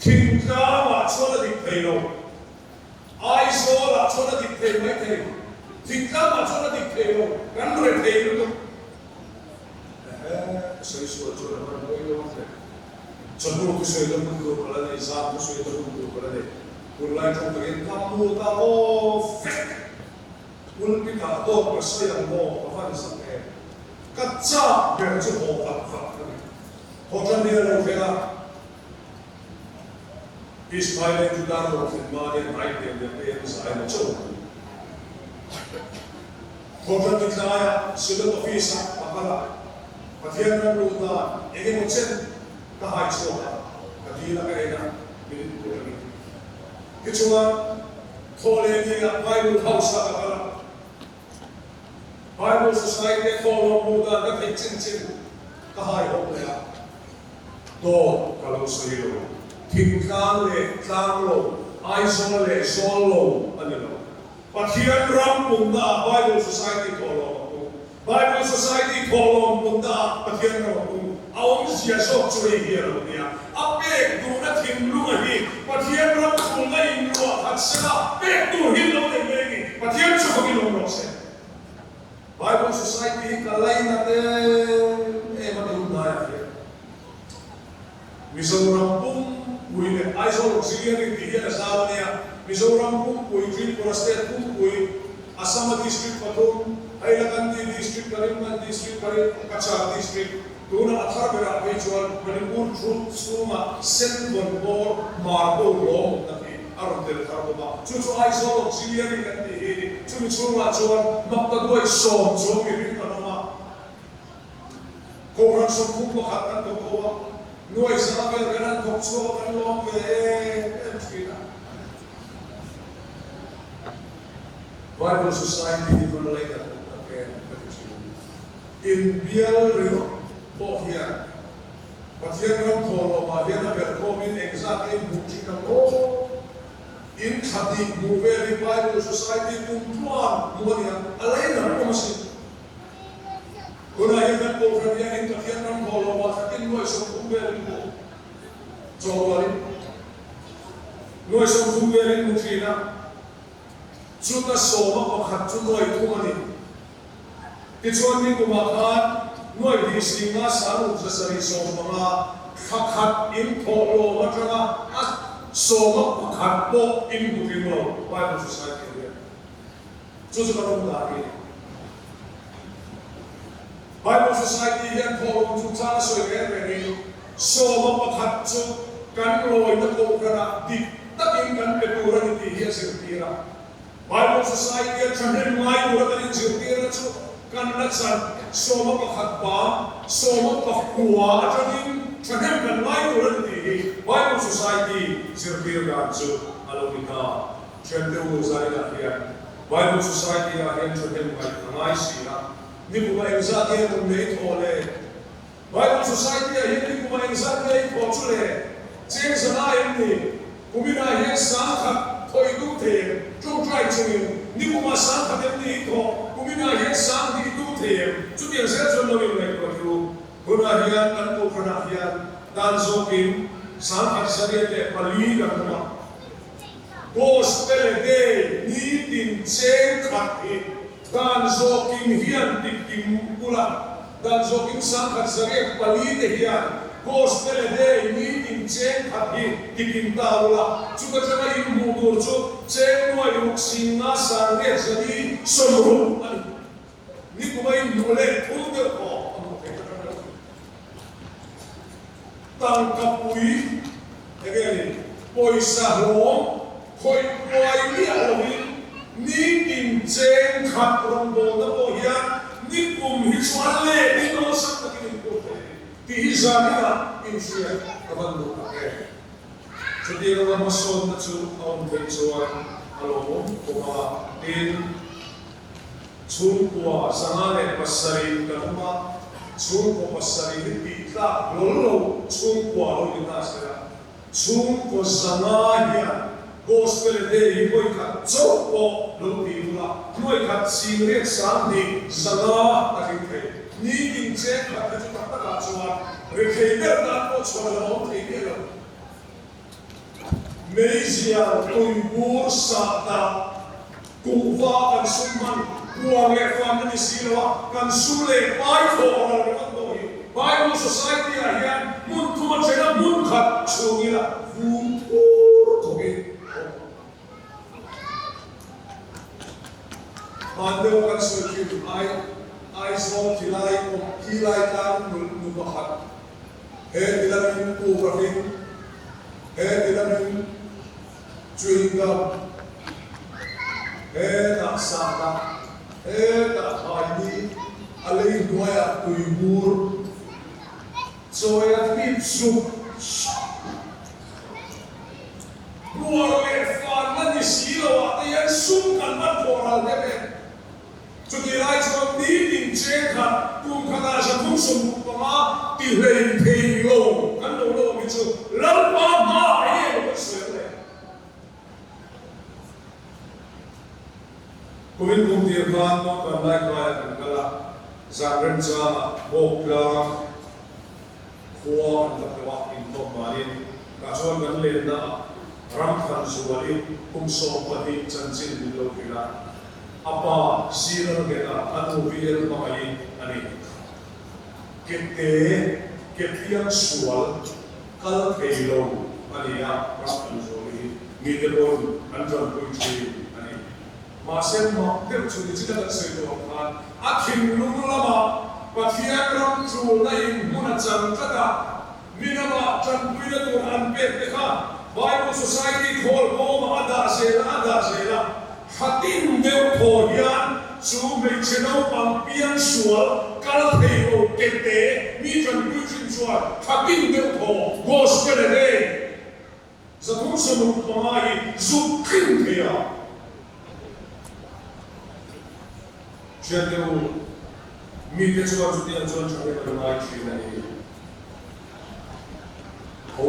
Thingtlangah chuan a dik thei lo. Aizawlah chuan a dik thei mai thei. Thingtlangah chuan a dik thei lo. Kan re thei lutuk. Ehe, ka sawi sual chuan a hman mawi lo ang le. Chawhnu thusawi ta hun tur ka la nei, zan thusawi ta hun tur ka la nei. Tunlai tawng takin ka mu ta aw vek. Pulpit-ah dawt ka sawi ang maw ka van zak em. Ka chak ber chu haw vat vat ka ni. Haw tan hi a lo thleng a. Israel leh Juda rawh thlen hma hian hnai hmel leh te an zai la chauh ang. Thawhṭan ni tlaiah Synod Office-ah ka kal a, Pathian ram luh dan eng emaw chen ka hai chhuak a, ka dil a ka en a, min input a ni. Tichuan, thawh leh niah Bible House-ah ka kal a, Bible Society-a thawhlawm luh dan ka theih chin chin ka hai hawk leh a. Dawt ka lo sawi lo. Thingtlang leh tlang lo, Aizawl leh zawl lo a ni lo. Pathian ram punna ah Bible Society thawhlawm a pung. Bible Society thawhlawm punna ah Pathian ram a pung. A awmzia zawk chu hei hi a lo nia. A pek duhna thinlunga hi Pathian ram chhunga inluah khat sela pek tur hi lo nei mai a ni. Pathian chu fakin awm rawh se. Bible Society hi ka lainat em em a tun hnaiah hian Mizoram pumpui leh Aizawl Auxiliary tih hian a zau a nia. Mizoram pumpui, Tripura State pumpui, Assam-a District pathum, Hailakandi District, Karimganj District, Cachar District, tunah a thar berah phei chuan Manipur thu chhunga Senvawn bawr Marbo lawmawmna hi a rawn tel thar bawk a, chu chu Aizawl Auxiliary kan tih hi chumi chhungah chuan Maktaduai sawm chuang mihring kan awm a, Kohhran 31 kan thawk ho a, nuai za vel kan han thawk chhuak a kan lawm ve em em thin a. Bible Society hi van lainat awm tak em ka ti thin. Inbial ringawt pawh hian Pathian ram thawhlawmah hian a belhkhawmin engzat nge hmuh thin ang aw? In thla hnih hmuh vel hi Bible Society kum tluan hmu a nia, a lei lam awm asin. Tunah hian kan Kohhran hianin Pathian ram thawhlawmah thlatin nuai 30 vel in hmu chawhrualin nuai 30 vel in hmu thin a, chuta sawma pakhat chu nuai thum a ni. Tichuan nikumah khan nuai hnih singa saruk 775 thla khat in thawhlawm atanga a sawma pakhat pawh in hmu tling lo Bible Society ah hian. Chu chu kan awm dan hi a ni. Bible Society hian thawhlawm chungchang a sawi reng rengin sawma pakhat chu kan lawina kohhranah dik takin kan pe tur a ni tih hi a zirtir a. Bible Society a thahnem ngai tura kan inzirtirna chu kan la chan 11 bang 19 atangin thahnem kan ngai tur a ni tih hi Bible Society zirtir dan chu a lo ni ta. Thiante u zainah hian Bible Society ah hian thahnem ngaih a ngai si a, nikuma engzat nge rawn nei thaw le? Bible Society ah hian nikuma engzat nge i thaw? le? Cheng zana em ni? Kuminah hian sangkhat thawih duh thei em? Ṭawngṭai chungin, Nikumah sangkhat em ni i thawh? Kuminah hian sang hnih duh thei em? Chutiang zel chuan lo inngaihtuah chu hunah hian kan kohhranah hian dan zawkin sangkhat 104 kan awm a. Gospel Day nitin cheng khat hi dan zawkin hian tikim ula, dan zawkin 104 te hian Gospel Day nitin cheng khat hi tikim ta ula, chuta tanga in hmuh tur chu cheng nuai ruk sing nga sangriat zali sawmruk a ni. Nikuma in hmuh leh thul deuh pawh a hmuh theih ta ṭang lo. Tangka pui enge ni? Pawisa hlawm khawih buai miah lovin nitin cheng khat rawngbawlna pawh hian nikum hi chu a let in awlsam takin in phur thei a ni tih hi zaninah inhriat ka van duh tak em. Chutiang anga hmasawnna chu a awm theih chuan a lawmawm khawp a, tin, Chhungkua 507 kan awm a, chhungkaw pasarih hi tih tlak hlawl lo chhungkua lo ni ta se la, chhungkaw 500 hian Gospel a Day hi vawi khat chauh pawh lo ti bula, hnuai khat singriat 20 500 a tling thei. Nitin cheng khat hi chu tak takah chuan rethei ber tan pawh chhuah la awm thei miah lo. Meizial tuibur sahdah kuhva kan sum hman puar leh fan a ni si lo a, kan sum leh pai thawh ral ringawt pawh hi Bible Society ah hian hmun thum a then a, hmun khat chhung ila vur thur khawpin a awm ang. Hman deuh kan sawi thin ai Aizawl khilai awm khilai tlang nu pakhat He ti lamin pu ka hring, he ti lamin chewing gum, he tah sahdah, he tah thaini, a lei hnuaiah tuibur, chawi a thip sup sup. Puar leh fanna ni si loah te hian sum kan hman khawh ral em em. Chutih lai chuan nitin cheng khat kum khatah 365 ti hlei thei lo kan lo la awm hi chu Lalpa hmaah hi emaw kan sawi ang le. Kumin kum tir khan Mawngkan Laikaiah kan kal a, zan remchangah Bawktlang khua kan va tlawh a, inkhawm manin tah chuan kan lennaah Ramthan Zuali kum 12 chanchin min lo hrilh a. A pa Siral Geta a nu VL hmangaih a ni. Kete Ketliang sual kal thei lo a ni a, Ramthan Zuali hi mite pawn an tanpui thin a ni. Mahse mak deuh chu nichina kan sawi tawh ang khan a thinlung lamah Pathian ram tulna in hmun a chang tlat a, mi lama tanpuina tur an pek te kha Bible Society khawl bawmah a dah zel a, a dah zel a. Thlatin deuh thaw hian chu hmeichhe naupang piang sual kal thei lo kete mi tanpui thin chuan thlatin deuh thaw Gospel a nei 365 hi zuk tling thei a. Thiante u, mite chuan chutiang chuan thahnem an ngai thin a ni. Ho,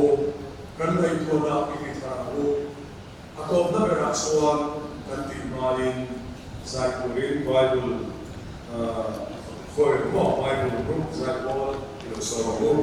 kan ngaihtuahna i ti thar ang u. A tawpna berah chuan kan tih hmain zai turin Bible khawi maw Bible group zai pawl i lo sawm ang u.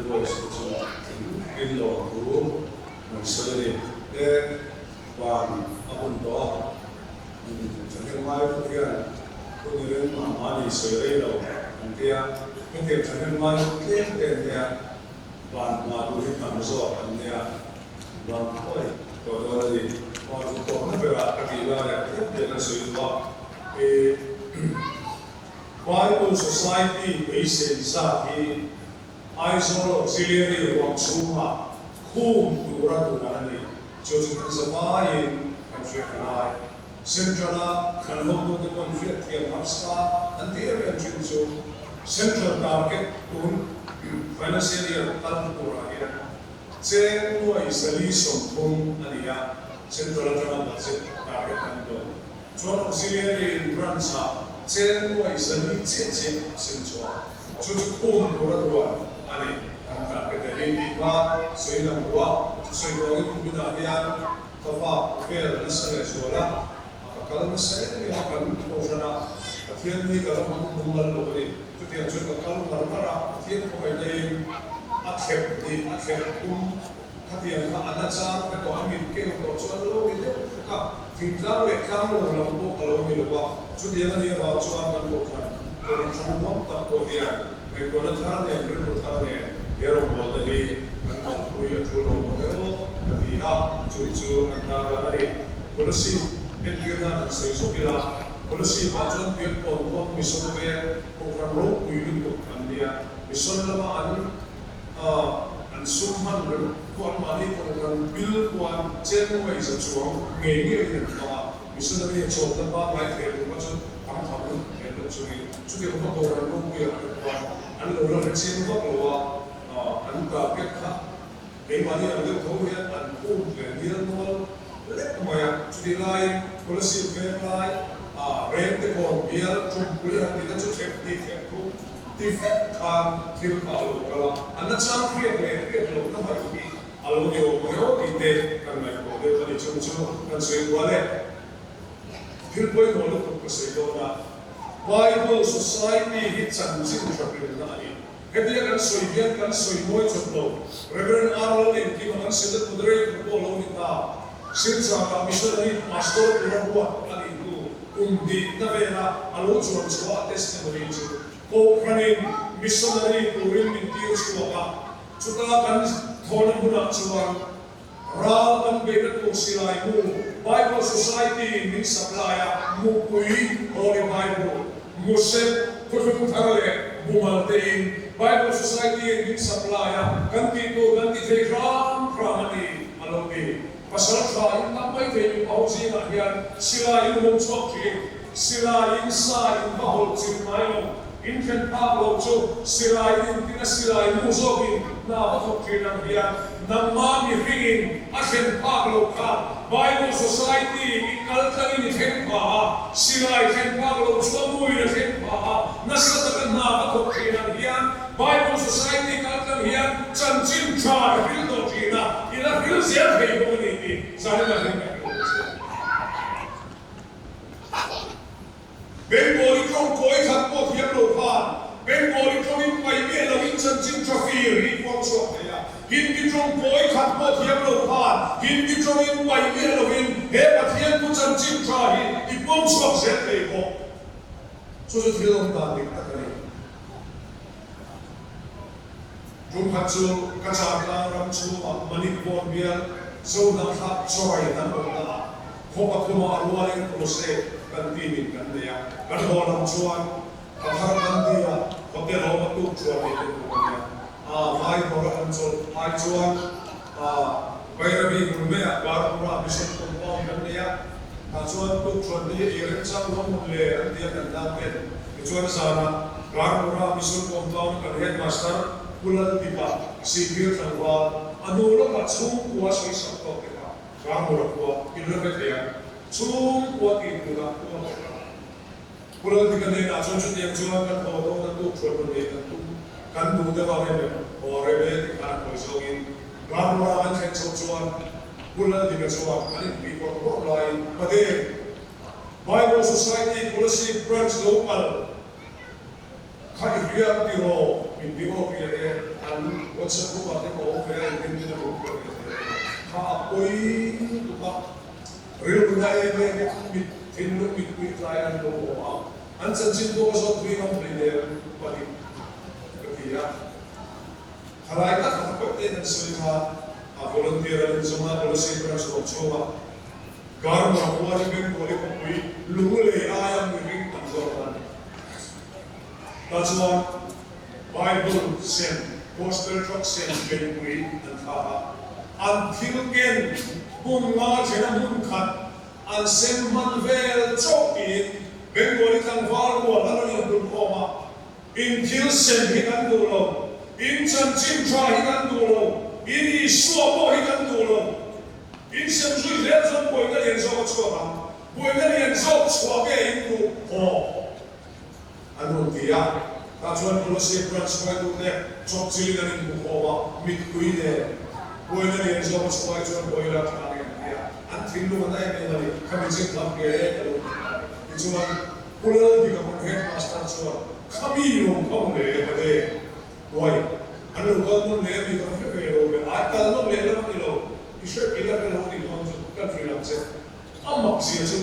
Boys te chu in lawm thu kan sawi a ni. Te van a hun tawh a, thahnem ngai pawh hian hun i reng mah mahni sawi rei lo an tia, hetiang thahnem ngai pawh tlem te an nia, van hma duh hi tam zawk an nia, van khawi tawh dawn a ni. Van duh tawhna berah ka tih laiah tlem te kan sawi duh a, Bible Society beisei zat hi Aizawl Auxiliary ruang chhungah khum tura duan a ni. Chu chu kan zavaiin kan hriat a ngai. Central-a kan hotute pawn hriatthiam harsa an ti em em thin chu Central target tun financial year kal turah hian cheng nuai 430 a ni a, Central atanga budget target kan dawn. Chuan Auxiliary in branch ah cheng nuai 400 chiah chiah a sem chhuak. Chu chu khum tur a duan a ni. Kan tah pe ta hi tih kha sawi lang lo a, chu sawi vangin kumin ah hian ka vak vel nasa leh zual a, a ka kal nasa em em a, kan kohhran ah Pathian ni ka la hmang hmang lal lo a ni. Chutiang chuan ka kal ngar ngar a, Pathian khawngaihna in a thlep ni a thlep tum Khatiang kha a na chang ka tawh a mit keu tawh chu an lo ni deuh vek a, thingtlang leh tlang lo lam pawh ka lo ni lo a, chutiang a nih avang chuan kan kohhran kawng hrang nuam tak pawh hian ngaihtuahna thar nen rilru thar nen he rawngbawlna hi kan kalpui a tul lo bawk emaw ka ti a, chu chu an tarlan a ni. Kolasib entir nan han sawi zawk ila, Kolasib ah chuan Piankawn khuam mission veng kohhran ropui lutuk an nia, mission lama an an sum hman reng pawh an mahni kohhran bil kuan chen nuai za chuang ngei ngeiin an hmang a, missionary a chawmna pangngai thei tur kha chu tam tham lutuk thei an awm chungin chutiang kha kohhran ropuiah te khuan an lo la hre chiang vak lo a, an target kha keimahni ang deuh tho hian an khum ve nial nual lek mai a, chutih laiin Kolasib veng lai reng te kawn bial Tumpui han tihna chu thlep hnih thlep thum Ti vek khan thil kha a lo kal a, a nachang hriat leh hriat lohna mai hi a lo ni awm riau tih te kan ngaihtuah deuh a ni. Chung chu kan sawi kual e. Thil pawimawh lutuk ka sawi dawn a, Bible Society hi chanchin tha rilna a ni. Hetia kan sawi hian kan sawi mawi chawp lo. Rev. R. Lalengkima kan Synod Moderator pawh a lo ni ta. Silchar-ah Missionary Pastor tura ruat a nih hnu kum hnihna vela a lo chuan chhuah a testimony chu Kohhranin missionary turin min tir chhuak a, chuta kan thawhna hmunah chuan ral kan beihna tur silai mu Bible Society-in min supply a, mupui, Holy Bible, musep, thuthlung thar leh bumal tein Bible Society-in min supply a, kan tih tur kan ti thei hram hram a ni, a lo ti. Pasal tha in tam mai thei mipa ho zingah hian silai in hum chhuak thin. Silai in sa in va hawlh chilh ngai lo. In thlen phak lo chu silai in tina silai mu zawkin hna va thawk thin ang hian nangma mihringin a thlen phak lo kha Bible Society i kal tlangin i thleng pha a, silai thlen phak lo chu a muin a thleng pha a, nasa taka hna va thawk thin ang hian Bible Society kal tlang hian chanchin tha i hril tawh thin a, i la hril zel thei bawk a ni tih Zalena hian ka hrilh a che. Bengali tawng kawi khat pawh thiam lo khan Bengali tawngin pai miah loin chanchin tha fir hi puang chhuak thei a, Hindi tawng kawi khat pawh thiam lo khan Hindi tawngin pai miah loin he Pathian thu chanchin tha hi i puang chhuak zel thei bawk. Chu chu thil awm dan dik tak a ni. Tum khat chu ka Changtlang ram chhungah Manipur bial Zohnathlak Chawrai hnam awmna ah khaw pathumah a rualin crusade kan team in kan nei a, kan haw lam chuan ka thar kan ti a, hotel a awm a tuk chuan ei te tur a nia. Aa vai dawr a han chawlh ai chuan aa Bairabi hmun maiah Garpura mission compound kan nei a, tah chuan tuk chuan te hi ei remchang lo hmun le an ti a kan tan ten. Tichuan zanah Garmura Mission Compound kan Headmaster Pu Laldipa Sihphir tlangval a hnu lawkah chhungkua sawisak tawk te kha Garmura khua in la hre thei ang. Chhungkua tih hmunah khua bawk a. Pu Laldika hnenah chuan chutiang chuan kan haw dawn a tuk thuan rawn nei kan tum kan duh deuh a rem em? Haw rem e ti khan a khawi zawngin Garmura kan thlen chhoh chuan Pu Laldika chuan an inpih bawrh bawrh laiin Pate! Bible Society Kolasib Branch lo kal. Kha i hria ti raw, min ti aw hria e, an WhatsApp group ah te ka awm ve a, engtin tin a lo hria ve thei lo. Kha a pawi lutuk a, rilru na em em in mit thinlung mitpui tlai an lo haw a, an chanchin pawh ka zawt thui ngam hlei nen pahnih ka ti a. Thalai tak a khaw tein an sawi kha a volunteer an inzawm a, policy branch awm chhung a. Garma khua hi Bengali khawpui lunglei aia mihring tam zawk a ni. Tah chuan Bible sem, Gospel Tract sem beihpui an thlak a, an thil ken hmun nga thena hmun khat an sem hman vel chauh tiin Bengali tlangval rual a rawn inhulkhawm a, In thil sem hi kan duh lo, in chanchin tha hi kan duh lo, in Isua pawh hi kan duh lo. In sem zui zel chuan buaina lian zawk a chhuak ang, buaina lian zawk chhuah nge in duh haw? An rawn ti a. Tah chuan Kolossia branch hruaitute chawpchilin an inhmu khawm a, mittui nen buaina lian zawk a chhuah ai chuan buaila tha nge an ti a, an thinlung a na em em a ni. Khami chin tham hria e ka lo ti ta a ni. Tichuan, Pu Lalbika hmun headmaster chuan, Khami lo kha mu leh ka de. Uai, an lo kal nawn leh ami kan hre ve lo ve. Ai, kal nawn leh lam a ni lo. I hre i la hre lo a nih dawn chu kan hrilh ang che. A mak zia chu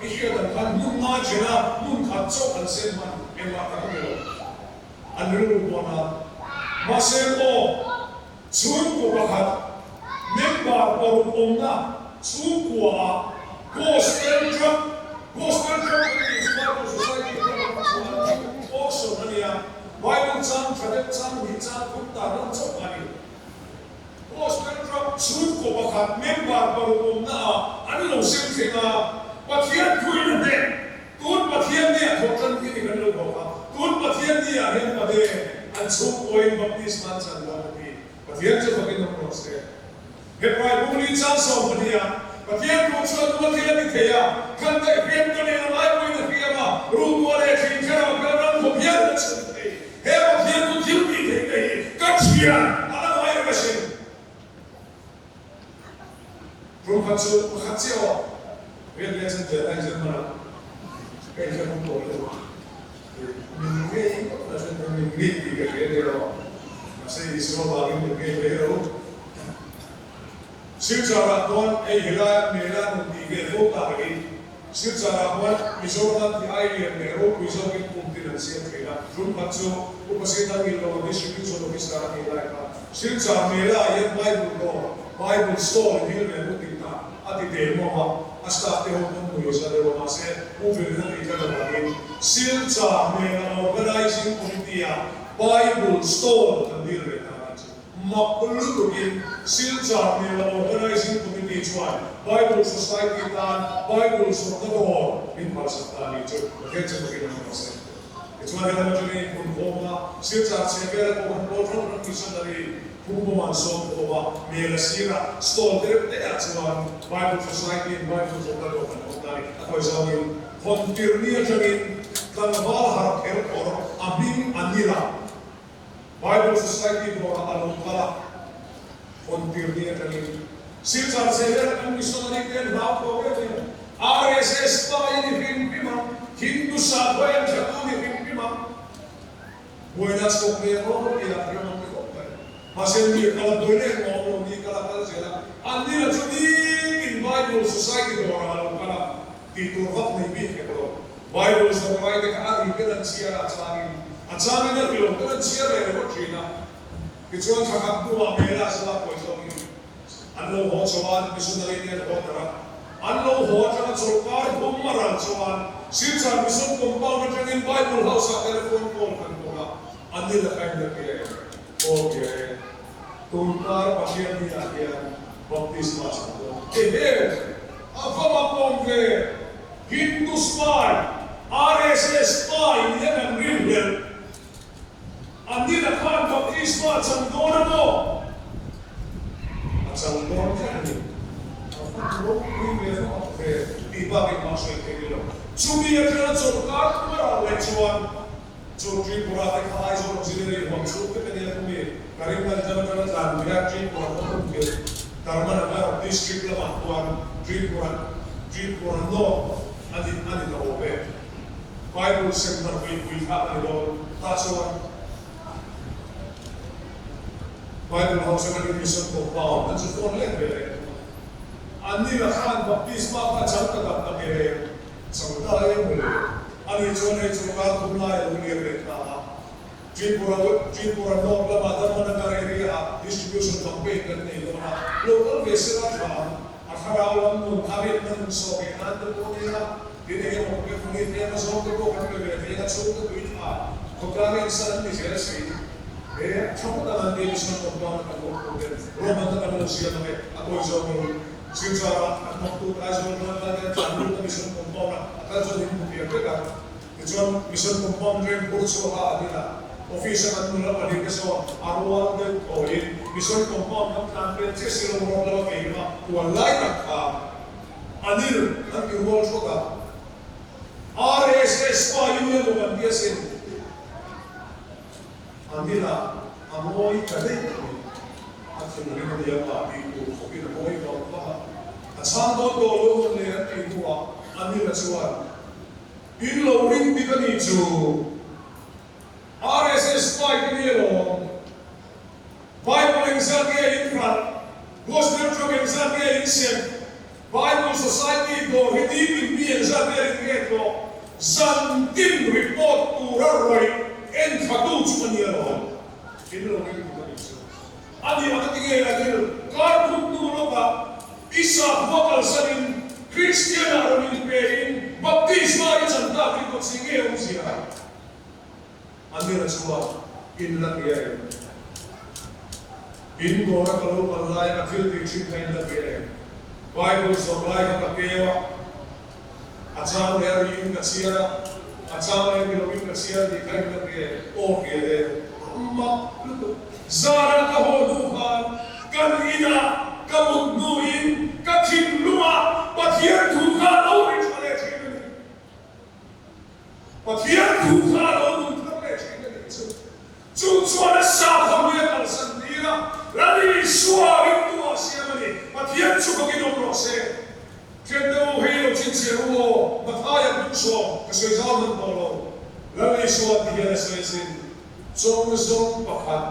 i hriat ang khan hmun nga then a, hmun khat chauh an sem hman engmah tak a ni lo. An rilru pawn a. Mahse maw, chhungkaw pakhat member paruk awmna chhungkua ah Gospel Truck, Gospel Truck kan tih chu Bible Society atanga rawn chhuah a ni. Auction a nia, Bible chang tha deuh chang hnih chang thum ta ram chauh a ni. Gospel Truck chhungkaw pakhat member paruk awmna ah an lo sem thleng a, Pathian thuin a hneh. Tun Pathian ni ah thawh tan hi ni kan lo bawk a, tun Pathian ni ah hian pade an chhungkawiin baptisma an chan dawn a ti. Pathian chu fakin awm rawh se. Hebrai bu ni chang 12 ah Pathian thu chuan tuma thil a ti thei a, khan daih hriam ka nei ang lai pawhin a hriam a, ruhkuah leh thin thlarau kal ram khawp hian ka chhun thei. He Pathian thu thil tih theih te hi ka thian a la ngai reng asin. Rum khat chu pakhat chiah aw. Riat leh chan vel ai zir hman a, ka inhre hmang tawh lo. Min ngei ngawt na hriat pawn min ngei tih ka hria nia aw. Mahse Isua vangin min ngei mai lo. Silchar ah chuan hei helai mela nun tih ve fo tak hi. Silchar ah chuan Mizoram tih ai lian leh ropui zawkin kum tin an siam thin a. Tum khat chu Upa Sitangil lo Distribution Officer a nih lai kha Silchar mela ah hian Bible dawr, Bible store in hil ve mu tih ta a ti teh mawm a, a staff te ho pawn mui za deuh a mahse Pu Velina tih tlat avangin Silchar mela Organizing Committee ah Bible store kan dil ve ta a ni chu. Mak lutukin Silchar Mela Organizing Committee chuan Bible Society tan Bible zawrhna dawr min phalsak ta ni chu Pathian chu fakin an rawn sawi tawh. Tichuan helam atangin inphun khawm a, Silchar chhe vela pawh han pawl hrang hrang missionary phungpawm an sawm khawm a, Mela sirah stall te reuh te ah chuan Bible Society in Bible zawrhna dawr kan awm ta ni. A kawi zawngin hawn tirni atangin tlangval harh kher kawr a hming a nila. Bible Society dawrah a lo kal a, hawn tir ni atangin Silchar Zehler kan missionary te an hlau tawh em em. RSS pa i ni hrim hrim ang, Hindu sakhua en tha tu ni hrim hrim ang. Buaina chhuak ve emaw ti a ram ang ti khawp mai. Mahse mi kal a buai leh engmah awm lo ni kal a kal zel a, an ni la chu nitin Bible Society dawrah a lo kal a, tih tur vak nei bik hek lo. Bible zawng ngai te kha a ri ten an chhiar a, a changin a changin a ri lo ten an chhiar leh ringawt thin a. Tichuan thla khat hnuah Mela zala kawi zawngin an lo haw chuan missionary te an haw tar a. An lo haw atanga chawlhkar thum a ral chuan Silchar Mission Compound atangin Bible House ah telephone call kan bawk a, an ni la khain la kia em? Aw kia e. Tunkar Pathian ni ah hian baptisma chang dawn. Ehe! A va mak awm ve! Hindu spy, RSS spy nia kan rinhlelh. A nila khan baptisma a chang dawn a maw? A chang dawn kher a ni. A va ropui ve a va mak ve tih bak engmah sawi thei ni lo. Chumi atanga chawlhkar tum a ral leh chuan chu Tripura te kha Aizawl Auxiliary huam chhung vek a nia thumi Karimganj atanga tlan lui a Tripura khaw hmun tirh Dharmanagar District lamah khuan Tripura Tripura North a ni a ni ta awm e. Bible sem darh beihpui thlak a ni dawn. Tah chuan Bible House atangin Mission Compound an chu phone let ve leh thung a. Anni la khan baptisma kha chang ta tak tak e, chang ta e mawle. Ani chuan hei chu kar thum lai a lo liam leh ta a. Tripura Tripura North lama Dharmanagar area ah distribution campaign kan nei dawn a, lo kal ve sela tha ang. A thlarau lam nun a rinna nun sawh ngei nan te pawh nia, tin eng emaw pe funi tlem a zawng te pawh kan pe ve thei a, chhungte tui tha khawtlang en san an ni zel si. He tha ngawt ang an ti mission compound a kan awm tur ten Roman te kan lo siam ang e, a kawi zawng in Silchar ah an hmang tu Aizawl hman lai te an tlan lut a mission compound ah a kal chuan in hmu pian vek ang. Tichuan Mission Compound reng bur chhuak a an inah office a kan nula pahnih te sawn a rual deuh thawiin Mission Compound kan tlan pel chiah si lo rawk lama keimah kual lai tak kha Anil an ti rual thawt a, RSS pa i nia maw kan ti asin. Anil a a ngawi ta daih mai, a thinrim a nia pa tih tur khawpin a ngawi vang vang a, a chhang dawn tawh lo mawn le an tih hnuah Anil a chuan In lo ring bik a nih chu. RSS spy ka ni alawm. Bible engzat nge in hralh? Gospel tract engzat nge in sem? Bible Society dawr hi nitin mi engzat nge in nge tawh? Zantin report tura rawih en thla tu chu ka ni alawm. In lo ring bik a nih chu. A nih ang a ti nge a dil kar phut hnu lawkah i sakhua kalsanin Kristian ah rawn inpe in baptisma i chan tak hi kawt si nge awmzia a nira chuan in la hria em? In dawra ka lo kal lai a thil tih thin kha in la hria em? Bible zawrh lai kha ka keu a, a chang leh a ri in ka chhiar a, a chang leh ni lo in ka chhiar tih kha in la hria em? Aw hria e, mak lutuk. Zara ka haw hnu khan kan inah ka mut hnuin ka thinlungah Pathian thu kha a lo ri tha leh thin a ni. Pathian thu kha a lo nung thar leh thin a nih chu. Chu chuan a sapho hi a kalsan tir a, Lal Isua ringtu ah siam a ni. Pathian chu bawkin awm rawh se. Thiante u, hei lo chhinchhiah u aw, Mathaia hmun sawm ka sawi zau hman tawh lo. Lal Isua ti hian a sawi sin. Chawng zawng pakhat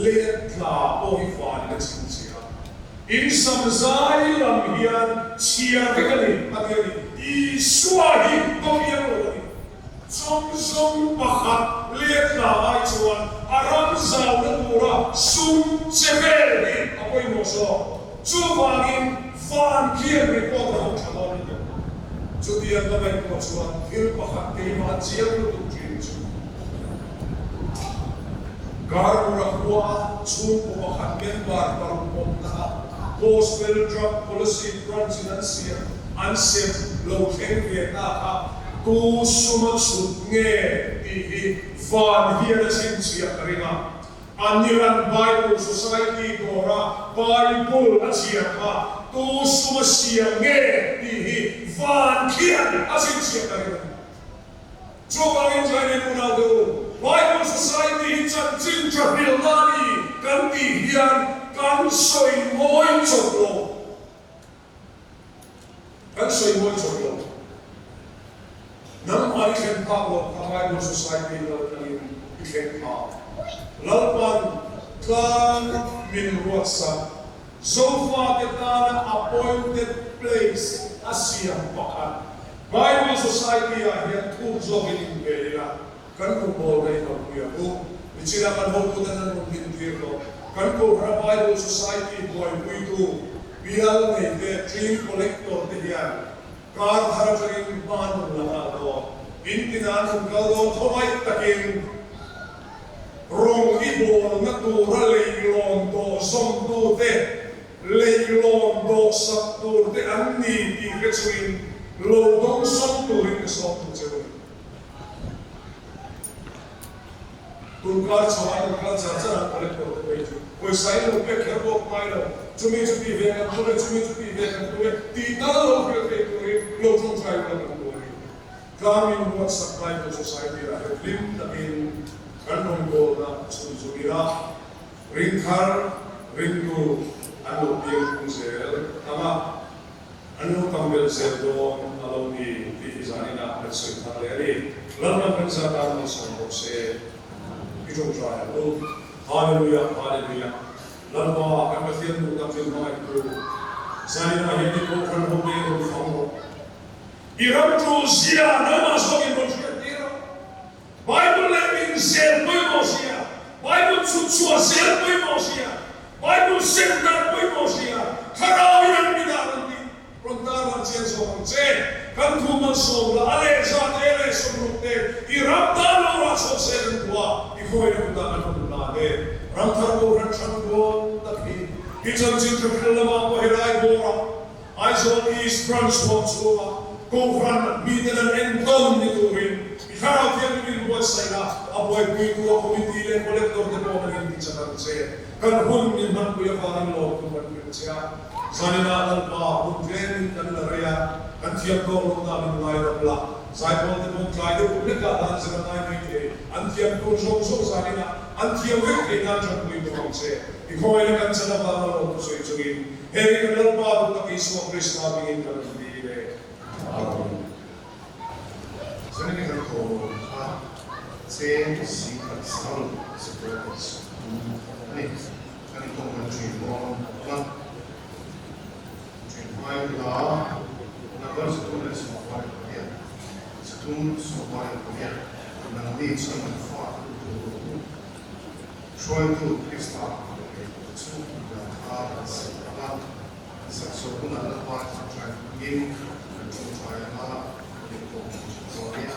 let tla pawh hi van in a chhinchhiah a. In sam zai lam hian chhiar vek a ni, a ti a ni. Isua hi ka piang lo a ni. Chawng zawng pakhat let tla ai chuan a ram zauna tura sum che vel hi a pawimawh zawk. Chuvangin van khian report a rawn tha dawn lutuk. Chutiang ka ngaihtuah chuan thil pakhat keimah chiang lutuk thin chu Garmura khua chhungkaw pakhat member paruk awmna a Gospel Drug Policy Branch in an siam an sem lo thleng ve ta kha tu suma chhut nge tih hi van hian a chhinchhiah ka ring a. Anilan Bible Society dawra Bible a chhiar kha tu suma siam nge tih hi van khian a chhinchhiah ta ring a ni. Chuvangin Chinese unaute u, Bible Society hi chanchin tha hrilhna a ni kan tih hian kan sawi mawi chawp lo. Kan sawi mawi chawp lo. Nangmah i thlen phak loh kha Bible Society lal tangin i thleng phak. Lalpan tlang min ruatsak Zofate tana appointed place a siam pakhat Bible Society ah hian thuk zawkin inpe ila kan rawngbâwl rei lo pui ang u. Nichina kan hotuten an rawn dintir tawh. Kan Kohhran Bible Society buaipuitu bial neite Team Collector te hian kar thar atangin hma an rawn la nghal dawn. In tina an rawn kal dawn khawngaih takin rawng i bawlna tura leilawn dawh zawmtute, leilawn dawhsak turte an ni tih hre chungin lo dawngsawm turin ka sawm tur che u a ni. Tunkar chho an rawn kal char char a, collector te pawh hi chu pawisa in lo pek kher bawk ngai lo, chumi chu tih ve kan tum e, chumi chu tih ve kan tum e tih tal lo hrilh thei turin lo tawngtai ula kan duh a ni. Tlangin Ruatsak Bible Society ah hian hlim takin kan rawngbawlna chhun zawm ila, ringthar ringtu an lo piang tum zel ang a. An lo tam belh zel dawn a lo ni tih hi zaninah kan sawi thar leh a ni. Lalram kan zat a malsawm bawk se. I tawngtai ang u. Hallelujah, Hallelujah. Lalpa, kan Pathian duh tak min hmangaihtu, zaninah hian i Kohhran ho te rawn fang rawh. I ram tul zia nangmah zawkin rawn hriat tir a. Bible leh min zel pawimawh sia, Bible chhut chhuah zel pawimawh sia, Bible sem darh pawimawh sia, Thlarau in an mi dah rawn tih rawn tar lang chian zawk ang che. Kan thu malsawm la, a leh za te leh sawmruk te i ram tan lo rah chhuak se kan duh a, i khawina kutah kan rawn hlan e. Ram thar Kohhran than dawn tak hi i chanchin tha hril lamah pawh helai bawrah Aizawl East Branch huam chhunga Kohhran miten an entawn ni turin i Thlarau Thianghlim in buatsaihna a buaipuitu a Committee leh Collector te pawh an inti chak ang che. Kan hun min hmanpui avangin lawmtu kan hrilh che a, zaninah Lalpa hun tlemin kan la rei a, kan thiam tawk lo ta min ngai ram la, zaipawl te pawh tlai deuh hlekah dan zir a ngai mai thei, an thiam tur zawng zawng zaninah an thiam vek thei nan tanpui bawk ang che. I khawngaihna kan chan avanga lawmtu sawi chungin Hei kan Lalpa duh tak Isua Krista hmingin kan rawn dil e. Amen. Zanin kan thawh kha cheng singkhat sang supporters a ni. Kan inkawm kan ṭhin dawn a, ṭhin hmai hla number 368, 368, nangni chuan an fa tu tur. Hruaitu Krista leh chu dan kha kan sak ang a, kan sak zawh hunah Lalpa ṭawngṭai hmangin kan ṭawngṭai ang a, kan inpawh ṭhin dawn nia.